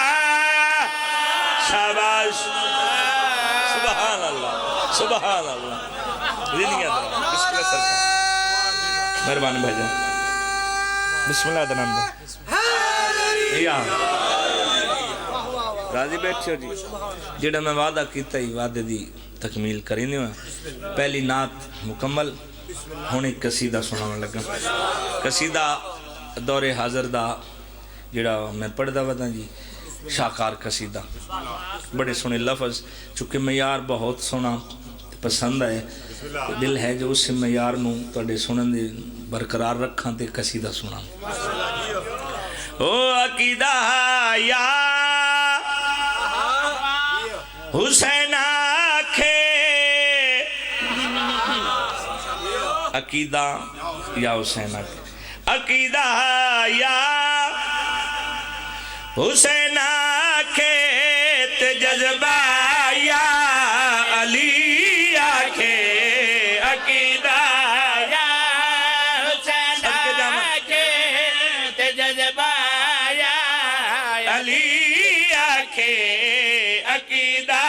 شاباش، سبحان اللہ، سبحان اللہ۔ زندگیاں دراز۔ بسم اللہ سرکار۔ مہربانی بھائی جان۔ بسم اللہ دا نام دے۔ یا۔ راضی بیٹھے ہو جی؟ جیڑا میں وعدہ کیتا ہی، وعدے دی تکمیل کریندے ہاں۔ پہلی نعت مکمل، ہن ایک قصیدہ سناون لگا۔ قصیدہ دور حاضر دا جیڑا میں پڑھدا وداں جی، شاہکار قصیدہ۔ بڑے سوہنے لفظ، چونکہ معیار بہت سوہنا پسند آئے۔ دل ہے جو اس معیار نو تہاڈے سنن دے برقرار رکھاں تے قصیدہ سناں۔ او عقیدہ یا حسین آکھے، عقیدہ یا حسین آکھے۔ عقیدہ یا حسین آکھے تے جذبہ یا علی آکھے۔ عقیدہ یا حسین صدقے جاواں۔ آکھے تے جذبہ یا علی آکھے۔ عقیدہ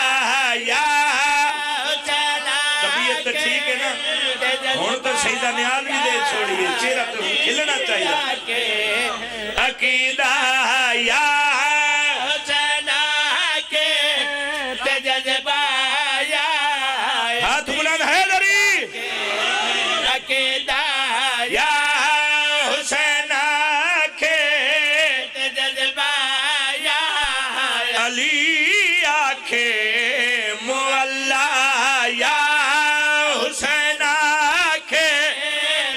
یا حسین طبیعت تے ٹھیک ہے نا؟ ہن تے سیدہ نیاز وی دے چھوڑی ہے، چہرہ تے ہن کھلنا چاہیے۔ عقیدہ یا حسین آکھے تے جذبہ یا ہاتھ بلند حیدری۔ عقیدہ یا حسین آکھے تے جذبہ یا علی آکھے، معلیٰ یا حسین آکھے،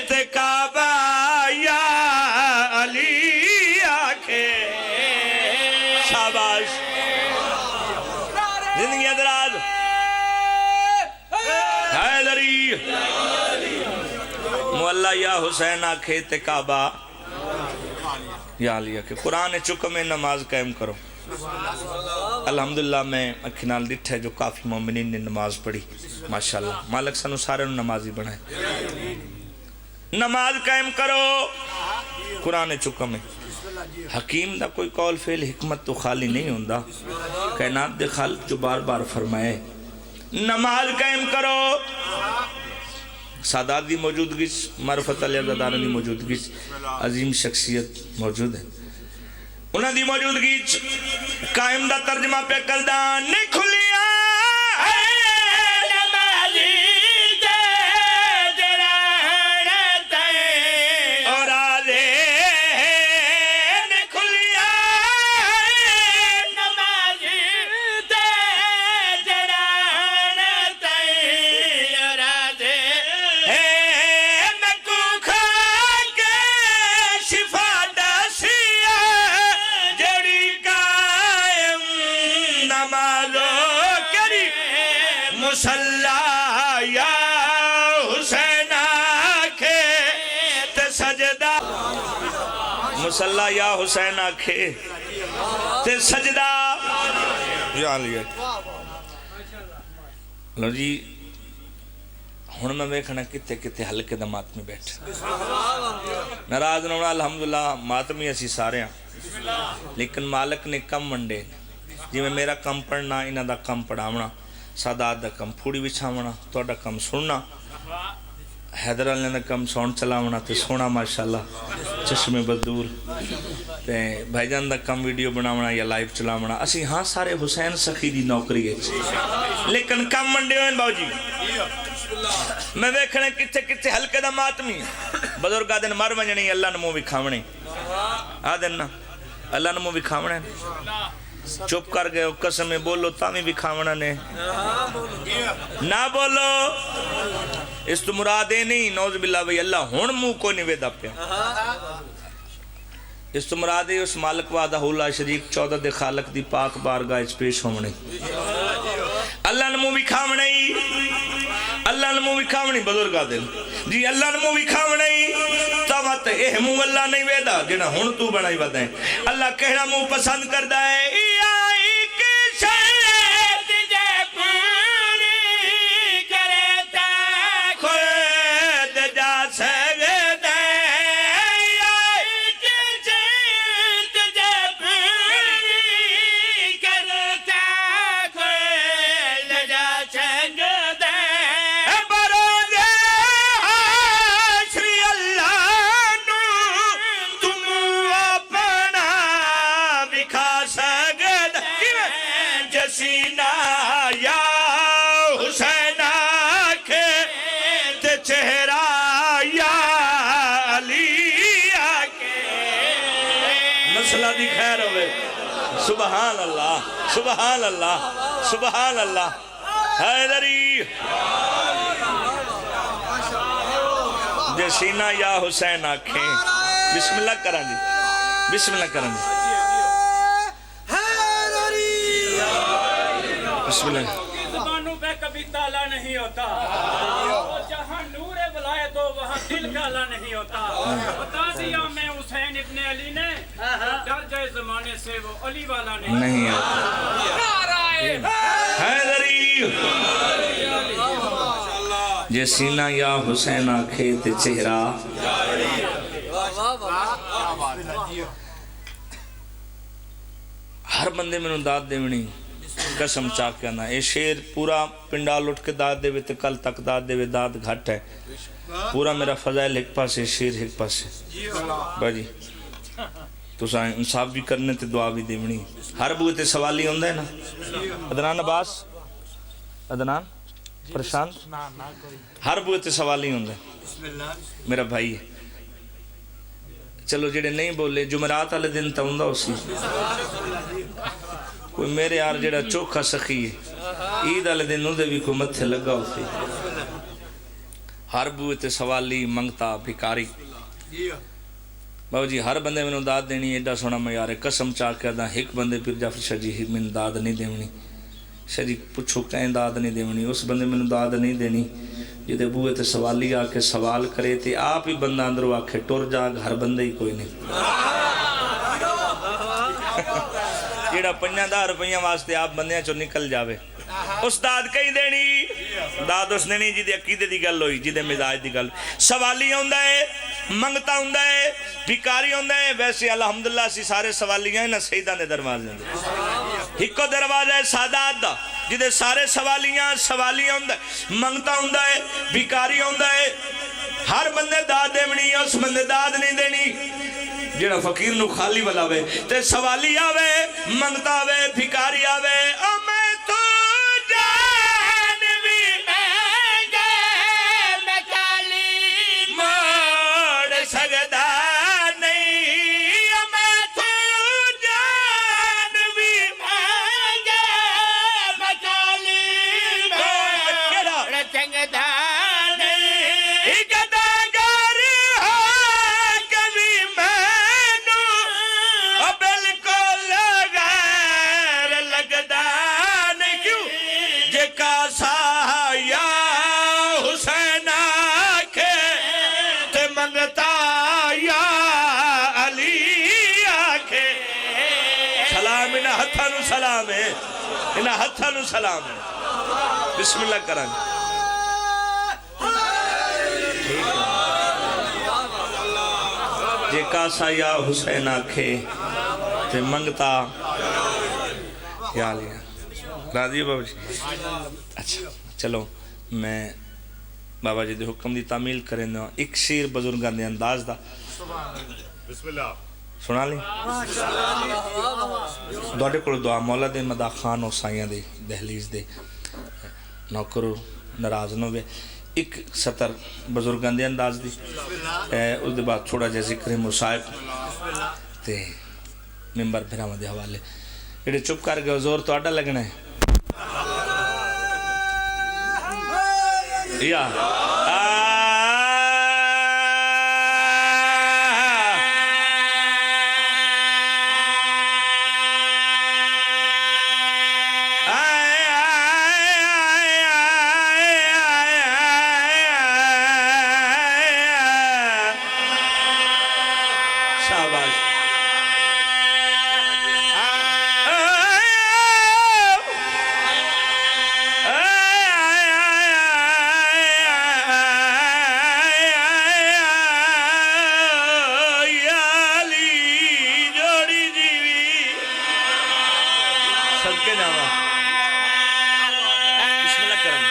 تے کعبہ یا علی آکھے۔ شاباش۔ زندگیاں دراز۔ حیدری۔ معلیٰ یا حسین آکھے تے کعبہ یا علی آکھے۔ قرآن چکم ہے، نماز قائم کرو۔ الحمدللہ میں اکھیں نال ڈٹھا ہے جو کافی مومنین نے نماز پڑھی۔ ماشاءاللہ۔ مالک سانوں سارے نوں نمازی بنائے۔ نماز قائم کرو۔ قرآن چکم ہے۔ حکیم دا کوئی قول فعل حکمت تو خالی نہیں ہوندا۔ کائنات دے خالق جو بار بار فرمائے، نماز قائم کرو۔ سادات دی موجودگی چ، معرفت علی عزاداروں دی موجودگی چ عظیم شخصیت موجود ہے۔ انہاں دی موجودگی چ قائم دا ترجمہ پیا کردا، نکھلیاں نمازی تے جڑا ہن تئیں او راضے، نکھلیاں نمازی تے جڑا ہن تئیں او راضے، میکوں کھا مصلا یا حسین آکھے تے سجدہ، مصلا یا حسین آکھے تے سجدہ۔ یا علی۔ لو جی، ہن میں ویکھنا کتھے کتھے حلقے دا ماتمی بیٹھا۔ ناراض نہ ہونا، الحمدللہ ماتمی اسی سارے ہاں، لیکن مالک نے کم ونڈے۔ جویں میرا کم پڑھنا، انہاں دا کم پڑھاونا، سادات دا کم پھوڑی وچھاونا، تہاڈا کم سننا، حیدر والے دا کم ساؤنڈ چلاونا تے سونا ماشاءاللہ چشم بدور، تے بھائی جان دا کم ویڈیو بناونا یا لائیو چلاونا۔ اسی ہاں سارے حسین سخی دی نوکری اچ، لیکن کم ونڈے ہوئے باؤ جی۔ میں ویکھنے کتھے کتھے حلقے دا ماتمی، بزرگ آدن مر ونجنی، اللہ نے منہ وکھاونے۔ آدن نا، اللہ نے منہ وکھاونے۔ چپ کر گئے ہو، قسم ہے بولو تاں وی وکھاونا نے۔ نہ بولو۔ اس تو مراد اے نہیں، نعوذ باللہ، بھئی اللہ ہن منہ کوئی نہیں ویدا پیا۔ اس تو مراد اے اس مالک وحدہ لا شریک چودہ دے خالق دی پاک بارگاہ اچ پیش ہونے۔ اللہ نے منہ وکھاونے ہی، اللہ نے منہ وکھاونی بزرگاں دے۔ جی اللہ نے منہ وکھاونے ہی، تاں وت اے منہ اللہ نہیں ویدا جڑا ہن تو بنائی ودا ہے۔ اللہ کہڑا منہ پسند کردا ہے؟ اے آئی کہ شاید جے پوری کرے تے خود جا سکدا ہے۔ اے آئی کہ شاید جے پوری کرے تے خود جا سکدا ہے۔ بروز حشر اللہ نو تم اپنا وکھا سکدا، کیویں؟ جے سینہ یا حسین آکھے تے چہرہ یا علی آکھے۔ مسئلہ دی خیر ہوئے۔ سبحان اللہ، سبحان اللہ، سبحان اللہ۔ حیدری۔ جے سینہ یا حسین آکھیں۔ بسم اللہ کراں جی۔ بسم اللہ کراں جی۔ بسم اللہ۔ زبانوں پہ کبھی تالا نہیں ہوتا، اور جہاں نور ولایت ہو وہاں دل کالا نہیں ہوتا۔ بتا دیا میں حسین ابن علی نے، ڈر جائے زمانے سے وہ علی والا نہیں۔ نہیں ہوتا۔ نعرہ حیدری۔ جے سینہ یا حسین آکھے تے چہرہ۔ ہر بندے مینوں داد ڈیونی، قسم چا کے آنا۔ اے شعر پورا پنڈال اٹھ کے داد ڈیوے تے کل تک داد ڈیوے، داد گھٹ ہے۔ پورا میرا فضائل ہک پاسے، شعر ہک پاسے۔ بس جی، تساں انصاف وی کرنے تے دعا وی ڈیونی۔ ہر بوئے تے سوالی ہوندا ہے نا۔ عدنان عباس، عدنان، پرشانت، ہر بوئے تے سوالی ہوندا ہے۔ میرا بھائی ہے۔ چلو جڑے نہیں بولے، جمعرات والے دن تاں ہوندا ہوسی۔ کوئی میرے یار جڑا چوکھا سخی ہے، عید والے دن اوندے وی کوئی متھے لگا ہوسی۔ ہر بوئے تے سوالی، منگتا، بھکاری۔ بابا جی، ہر بندے مینوں داد ڈینی، ایڈا سوہنا معیار ہے۔ قسم چا کے آدھاں، ہک بندے پیر جعفر شاہ جی ہی مینوں داد نہیں ڈیونی۔ شاہ جی پچھو کہیں داد نہیں ڈیونی، اس بندے مینوں داد نہیں ڈینی جدے بوئے تے سوالی آ کے سوال کرے تے آپ ہی بندہ اندروں آکھے، "ٹر جا، گھر بندے ہی کوئی نہیں۔" جیڑا پنجاں دہ روپیاں واسطے آپ بندیاں چوں نکل جاوے، اس داد کہیں ڈینی؟ داد اس ڈینی جدے عقیدے دی گل ہوئی، جدے مزاج دی گل۔ سوالی ہوندا ہے، منگتا ہوندا ہے، بھکاری ہوندا ہے۔ ویسے الحمدللہ اسی سارے سوالی ہیں انہاں سیداں دے دروازے دے۔ ہکو دروازہ ہے سادات دا، جدے سارے سوالیاں، سوالی ہوندا ہے، منگتا ہوندا ہے، بھکاری ہوندا ہے۔ ہر بندے داد ڈیونی ہے، اس بندے داد نہیں ڈینی جیڑا فقیر نو خالی ولاوے۔ تے سوالی آوے، منگتا آوے، بھکاری آوے، او میں تو جان وی مہنگے، میں کالی موڑ سکدا نہیں، او میں تو جان وی مہنگے، میں کالی موڑ سکدا نہیں۔ گداگر ہو کے وی مینوں بالکل غیر لگدا انہاں ہتھاں نو سلام ہے، انہاں ہتھاں نو سلام ہے۔ بسم اللہ کراں۔ ٹھیک ہے۔ جے کاسا یا حسین آکھے تے منگتا یا علی۔ راضی ہو بابا جی؟ اچھا، چلو، میں بابا جی دے حکم دی تعمیل کریندا ہاں۔ ایک شعر بزرگاں دے انداز دا۔ بسم اللہ۔ سنا لیں؟ تہاڈے کول دعا، مولا دے مداح خوان ہو سائیاں دی دہلیز دے نوکر، ناراض نہ ہوے۔ ایک سطر بزرگاں دے انداز دی، اے، اس دے بعد تھوڑا جہا ذکر مصائب تے ممبر بھراواں دے حوالے۔ جڑے چپ کر گئے، زور تہاڈا لگنا ہے۔ یا۔ شاباش۔ یا علی جوڑی جیوی۔ صدقے جاواں۔ بسم اللہ کرم۔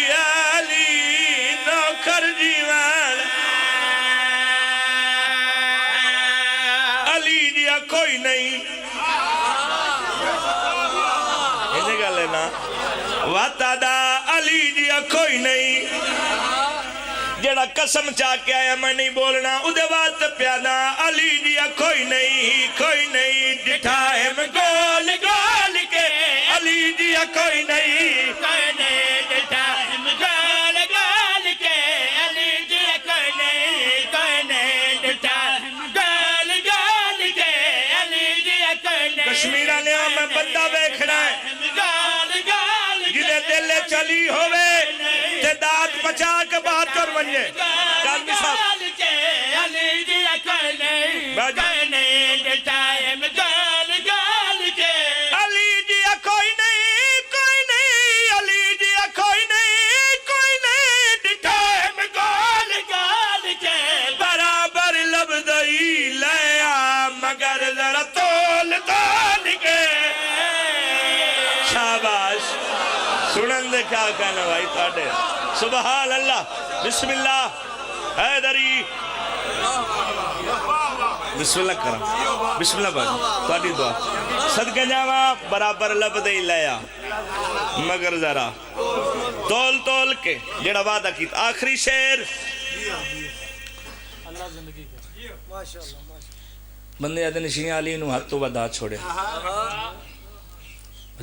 یا علی نوکر جیوان، علی جیا کوئی نہیں۔ ایجھے گل ہے نا، وت آہدا علی جیا کوئی نہیں۔ جیڑا قسم چا کے آیا میں نہیں بولنا، اودے واسطے پیادا علی جیا کوئی نہیں، کوئی نہیں۔ ڈٹھا ہم گول گول کے علی جیا کوئی نہیں، کوئی نہیں۔ ڈٹھا ہم گول گول کے علی جیا کوئی نہیں، کوئی نہیں۔ ڈٹھا ہم گول گول کے علی جیا کوئی نہیں۔ کشمیر آلیاں، میں بندہ ویکھنا ہے۔ گال گال کے جدے دل وچ علی ہووے تے دانت پچا کے باہر ٹر ونجے۔ گال کاظمی صاحب۔ گال کے علی جیا کوئی نہیں، میں جو کوئی نہیں، ڈٹھا ہم گال گال کے۔ علی جیا کوئی نہیں، کوئی نہیں، علی جیا کوئی نہیں، کوئی نہیں، ڈٹھا ہم گال گال کے۔ برابر لبدئی لیا مگر ذرا تول تول کے۔ شاباش۔ سنن دے کیا کہنا بھائی تہاڈے۔ سبحان اللہ۔ بسم اللہ۔ حیدری۔ بسم اللہ کرم۔ بسم اللہ بھائی۔ تہاڈی دعا۔ صدقے جاواں، برابر لبدئی لیا مگر ذرا تول تول کے۔ جیڑا وعدہ کیتا۔ آخری شعر۔ بندے آدھے نے شیعہ علی نو حد تو ودھا چھوڑیا۔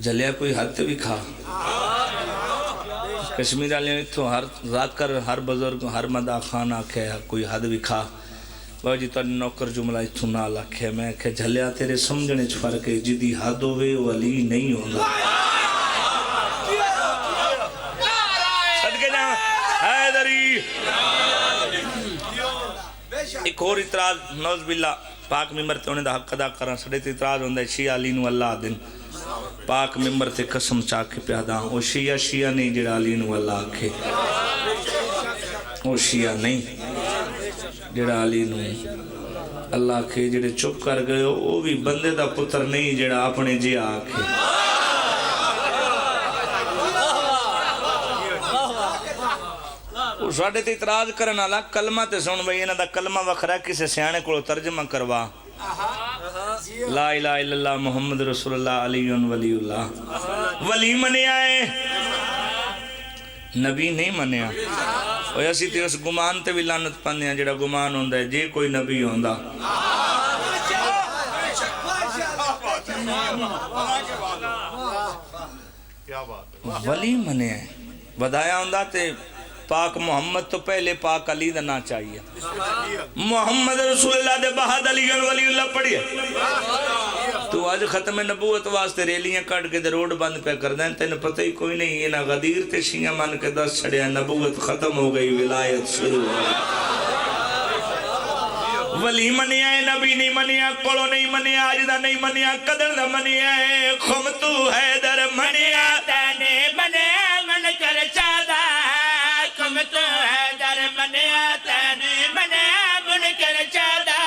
جھلیا کوئی حد تے وکھا۔ کشمیر آلیاں اتھوں ہر ذاکر، ہر بزرگ، ہر مداح خوان آکھیا کوئی حد وکھا۔ بابا جی تہاڈے نوکر جملہ اتھوں نال آکھیا، میں آکھیا جھلیا تیرے سمجھنے اچ فرق ہے، جدی حد ہووے او علی نہیں ہوندا۔ صدقے جاواں حیدری۔ ایک ہور اعتراض، نعوذ باللہ، پاک ممبر تے ہونے دا حق ادا کراں، ساڈے تے اعتراض ہوندا ہے، شیعہ علی نو اللہ آدھن۔ پاک ممبر تے قسم چا کے پیا آدھاں، او شیعہ، شیعہ نہیں جیڑا علی نو اللہ آکھے۔ او شیعہ نہیں جیڑا علی نو اللہ آکھے۔ جیڑے چپ کر گئے ہو، او وی بندے دا پتر نہیں جیڑا اپنے جیہا آکھے۔ او ساڈے تے اعتراض کرن آلا کلمہ تے سن بھئی، انہاں دا کلمہ وکھرا ہے، کسے سیانے کولوں ترجمہ کروا۔ لا الہ الا اللہ محمد رسول اللہ علی ولی اللہ۔ ولی منیا ہے، نبی نہیں منیا۔ اوئے اسی تے اس گمان تے وی لعنت پاندے ہاں جیڑا گمان ہوندا ہے جے کوئی نبی ہوندا۔ کیا بات ہے۔ ولی منیا ہے۔ ودھایا ہوندا تے پاک محمد تو پہلے پاک علی دا ناں چاہیے۔ محمد رسول اللہ دے بعد علی ولی اللہ پڑھیے۔ تو اج ختم نبوت واسطے ریلیاں کڈ کے تے روڈ بند پیا کردیں، تینوں پتہ ہی کوئی نہیں۔ انہاں غدیر تے شیعہ من کے دس چھڑیا، نبوت ختم ہو گئی، ولایت شروع ہو گئی۔ ولی منیا ہے، نبی نہیں منیا، کولوں نہیں منیا، اج دا نہیں منیا، کدن دا منیا ہے۔ خمت حیدر منیا، تینے منیا منکر چاہدا۔ خمت حیدر منیا، تینے منیا منکر چاہدا۔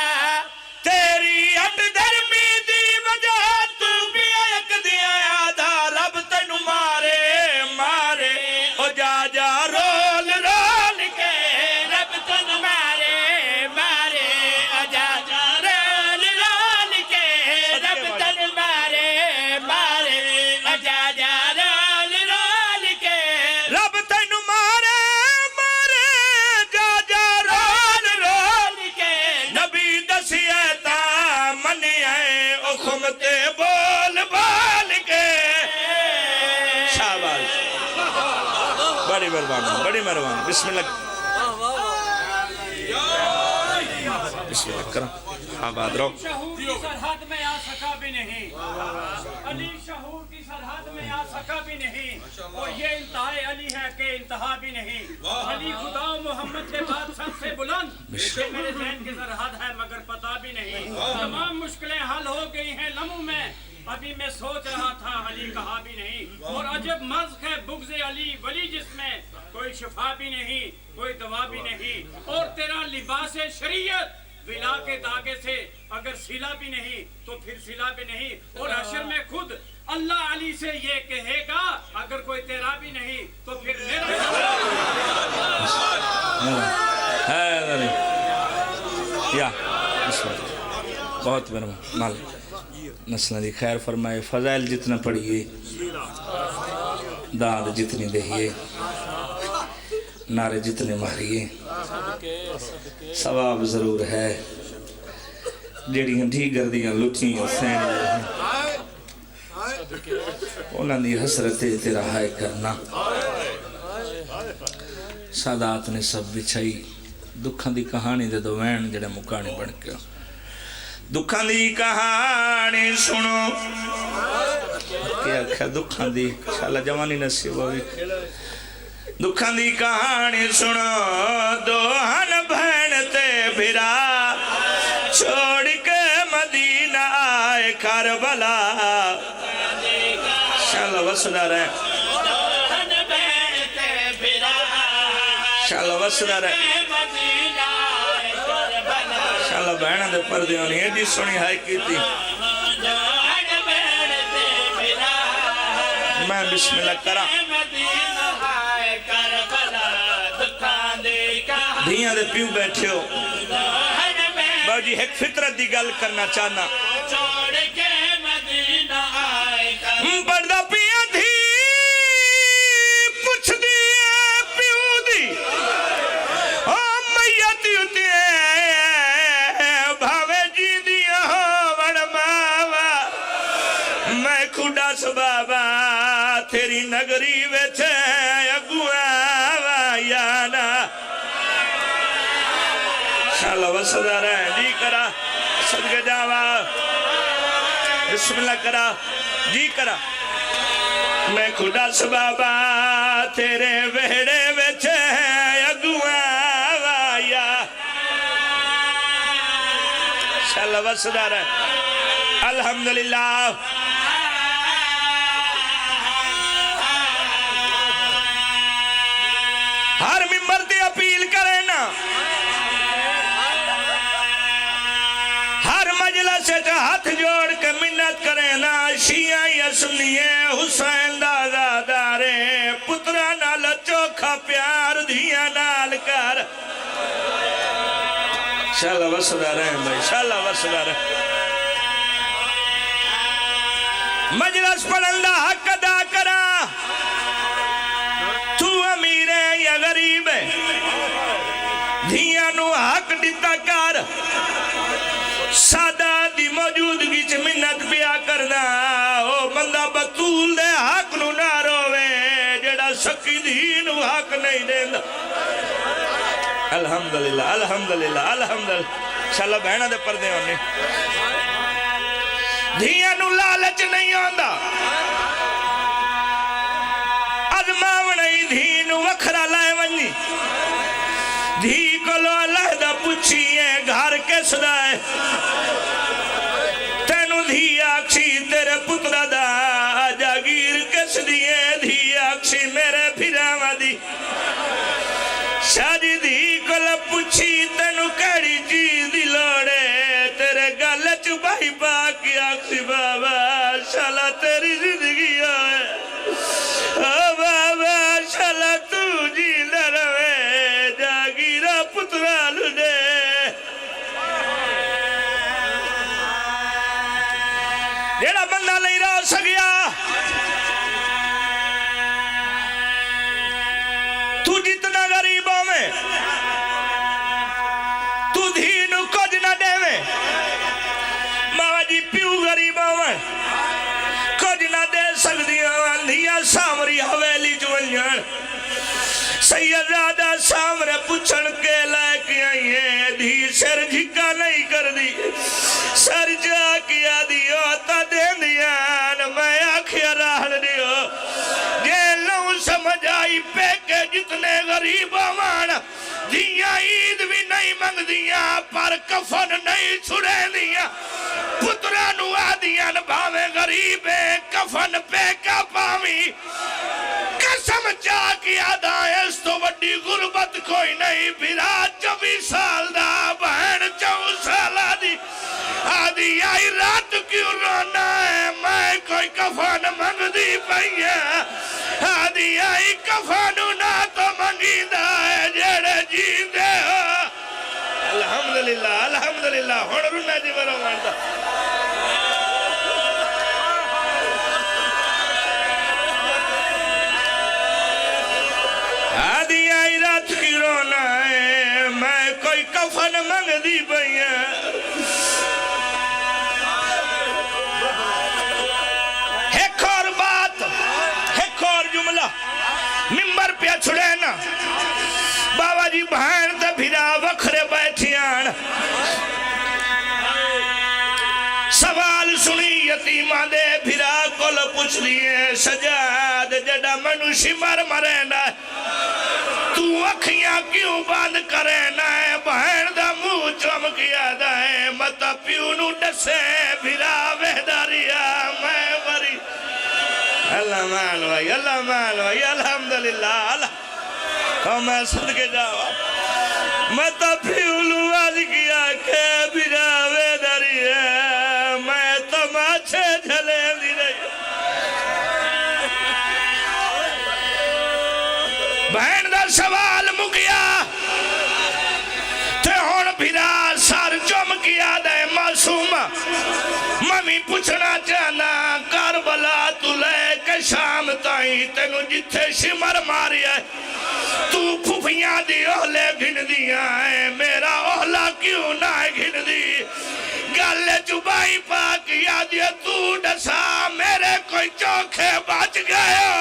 تیری ہٹ دھرمی دی وجہ تو پیا یک دیا آدھا، رب تینوں مارے، مارے، او جا جا رول رول کے۔ رب تینوں مارے، مارے، او جا جا رول رول کے۔ رب تینوں مارے، مارے، او جا جا رول رول کے۔ رب تینوں مارے، مارے، جا جا رول رول کے۔ نبی دسیا تاں منیا ہے، او خم تے بول بول کے۔ شاباش۔ بڑی مہربانی، بڑی مہربانی۔ بسم اللہ۔ بسم اللہ کرم۔ آباد رہو۔ شعور کی سرحد میں آ سکا بھی نہیں۔ علی شعور کی سرحد میں آ سکا بھی نہیں۔ اور یہ انتہائے علی ہے کہ انتہا بھی نہیں۔ علی خدا و محمد کے بعد سب سے بلند۔ یہ میرے ذہن کی سرحد ہے مگر پتہ بھی نہیں۔ تمام مشکلیں حل ہو گئی ہیں لمحوں میں۔ ابھی میں سوچ رہا تھا علی کہا بھی نہیں۔ اور عجب مزق ہے بغض علی ولی جس میں کوئی شفا بھی نہیں، کوئی دوا بھی نہیں۔ اور تیرا لباس شریعت ولا کے دھاگے سے اگر سلا بھی نہیں تو پھر سلا بھی نہیں۔ اور حشر میں خود اللہ علی سے یہ کہے گا، اگر کوئی تیرا بھی نہیں تو پھر میرا بھی نہیں۔ ہے، ہے، ہے۔ یا، بسم اللہ۔ بہت مہربانی۔ مالک نسلاں دی خیر فرمائے، فضائل جتنا پڑھیے، داد جتنی دہیے، نعرے جتنے ماریے، ثواب ضرور ہے۔ جیڑیاں ڈھیگر دیاں لٹھیاں سین، انہاں دی حسرت تے رہائے کرنا۔ سادات نے سب بچھائی، دکھاں دی کہانی دے دو وین جڑے مکانی بن کے۔ دکھاں دی کہانی سنو۔ کیا آکھیا دکھاں دی؟ شالا جوانی نصیب ہوئی۔ دکھاں دی کہانی سنو، دو ہن بہن تے بھرا، چھوڑ کے مدینہ آئے کربلا۔ شالا وسدا رہ۔ شالا وسدا رہ۔ شالا بہناں دے پردے ہونی، ایڈی سوہنی ہائیک کیتی۔ میں بسم اللہ کراں۔ دھیاں دے پیو بیٹھے ہو۔ باؤ جی، ایک فطرت دی گل کرنا چاہنا۔ پڑھدا پیاں دھی پچھدی اے پیو دی، او میت اتے بھاویں جیندیاں ہوون ماواں، میکوں ڈس بابا تیری نگری وچ اگوں آواں یا نہ؟ شالا وسدا رہ، جی کرا، صدقے جاواں۔ بسم اللہ کرا، جی کرا۔ میکوں ڈس بابا، تیرے ویڑے وچ اگوں آواں یا؟ شالا وسدا رہ۔ الحمدللہ۔ ہر ممبر تے اپیل کرے نا، ہر مجلس وچ ہتھ جوڑ کے منت کرے نا، شیعہ یا سنی اے، حسین دا عزادار اے، پتراں نال چوکھا پیار دھیاں نال کر۔ شالا وسدا رہ بھائی، شالا وسدا رہ۔ مجلس پڑھن دا حق ادا کراں۔ تو امیر ہے یا غریب ہے، دھیاں نو حق ڈتا کر۔ سادات دی موجودگی چ منت پیا کردا، او بندہ بتول دے حق نو نہ روے، جیڑا سک دھی نو حق نہیں دیندا۔ الحمدللہ، الحمدللہ، الحمدللہ۔ شالا بہناں دے پردے ہونے۔ دھیاں نو لالچ نہیں آندا۔ ازماوݨ ای دھی نو وکھرا لائے ونڄی۔ دھی کولو علیحدہ پچھی اے گھر کس دا اے؟ تینوں دھی آکھسی تیرے پترا دا، جاگیر کس دی اے؟ دھی آکھسی میرے بھراواں دی۔ شاہ جی دھی کول پچھی تینوں کیڑی چیز دی لوڑ اے؟ تیرے گل اچ بائی پا کے آکھسی بابا شالا تیری زندگی ہوئے۔ او بابا شالا تو جیندا رہوے، جاگیراں پتراں نوں ݙے۔ جیڑھا بندہ نہیں رہ سکیا، تو جتنا غریب ہوویں، تو دھی نو کجھ نہ ݙیویں۔ بابا جی پیو غریب ہوون، کجھ نہ ݙے سڳدیاں، آندیاں سانوری حویلی چ ونڄݨ۔ سیدزادہ سانورے پچھن کے لے کے آئی ہے؟ دھی سر جھکا نہیں کردی، سر جا کے آدھی او تاں دیندیاں۔ میں آکھیا راہن ݙیو، جے لوں سمجھ آئی پیکے جتنے غریب ہوون، دھیاں عید وی نہیں منگدیاں، پر کفن نہیں چھڑیندیاں۔ پتراں نوں آہدیاں بھاویں غریب ایں، کفن پیکا پاویں۔ قسم چا کے آہداں، اس توں وڈی غربت کوئی نہیں۔ بھرا چوی سال دا، بہن چوں سالاں دی۔ آہدی آئی رات کیوں رونا ہے، میں کوئی کفن منگدی پئی ہاں۔ آہدی آئی کفن انہاں توں منگیندا ہے جیڑھے جیندے ہو۔ الحمدللہ، الحمدللہ، ہن رونا جی میرا واندا۔ آہدی آئی رات کیوں رونا ہے، میں کوئی کفن منگدی پئی ہاں۔ ہک اور بات، ہک اور جملہ، ممبر پیا چھڑے نا۔ بابا جی بہن تے بھرا وکھرے بیٹھے آن۔ سوال سنی یتیماں دے، بھرا کول پچھدی ہے، سجاد جڈا مینوں شمر مریندا ہے، تو اکھیاں کیوں بند کرینا ہے؟ بہن دا منہ چم کے آہدا ہے، متاں پیو نوں ڈسے، بھرا ویہدا رہیا، میں وری۔ اللہ مان بھائی، اللہ مان بھائی، الحمدللہ، اللہ۔ او میں صدقے جاواں۔ متاں پیو نوں ول کے آکھے، بھرا ویہدا رہیا، میں تماشے جھلیندی رہی۔ بہن دا سوال مکیا۔ تے ہن بھرا سر چم کے آہدا ہے، معصوم، میں وی پچھنا چاہنا، کربلا تو لے کے شام تائیں تینوں جتھے شمر ماریا ہے، تو پھپھیاں دی اہلے گھندیاں ہے، میرا اہلا کیوں نہ گھندی؟ گل اچ بائی پا کے آہدی ہے، تو ڈسا میرے کوئی چوکھے بچ گئے ہو؟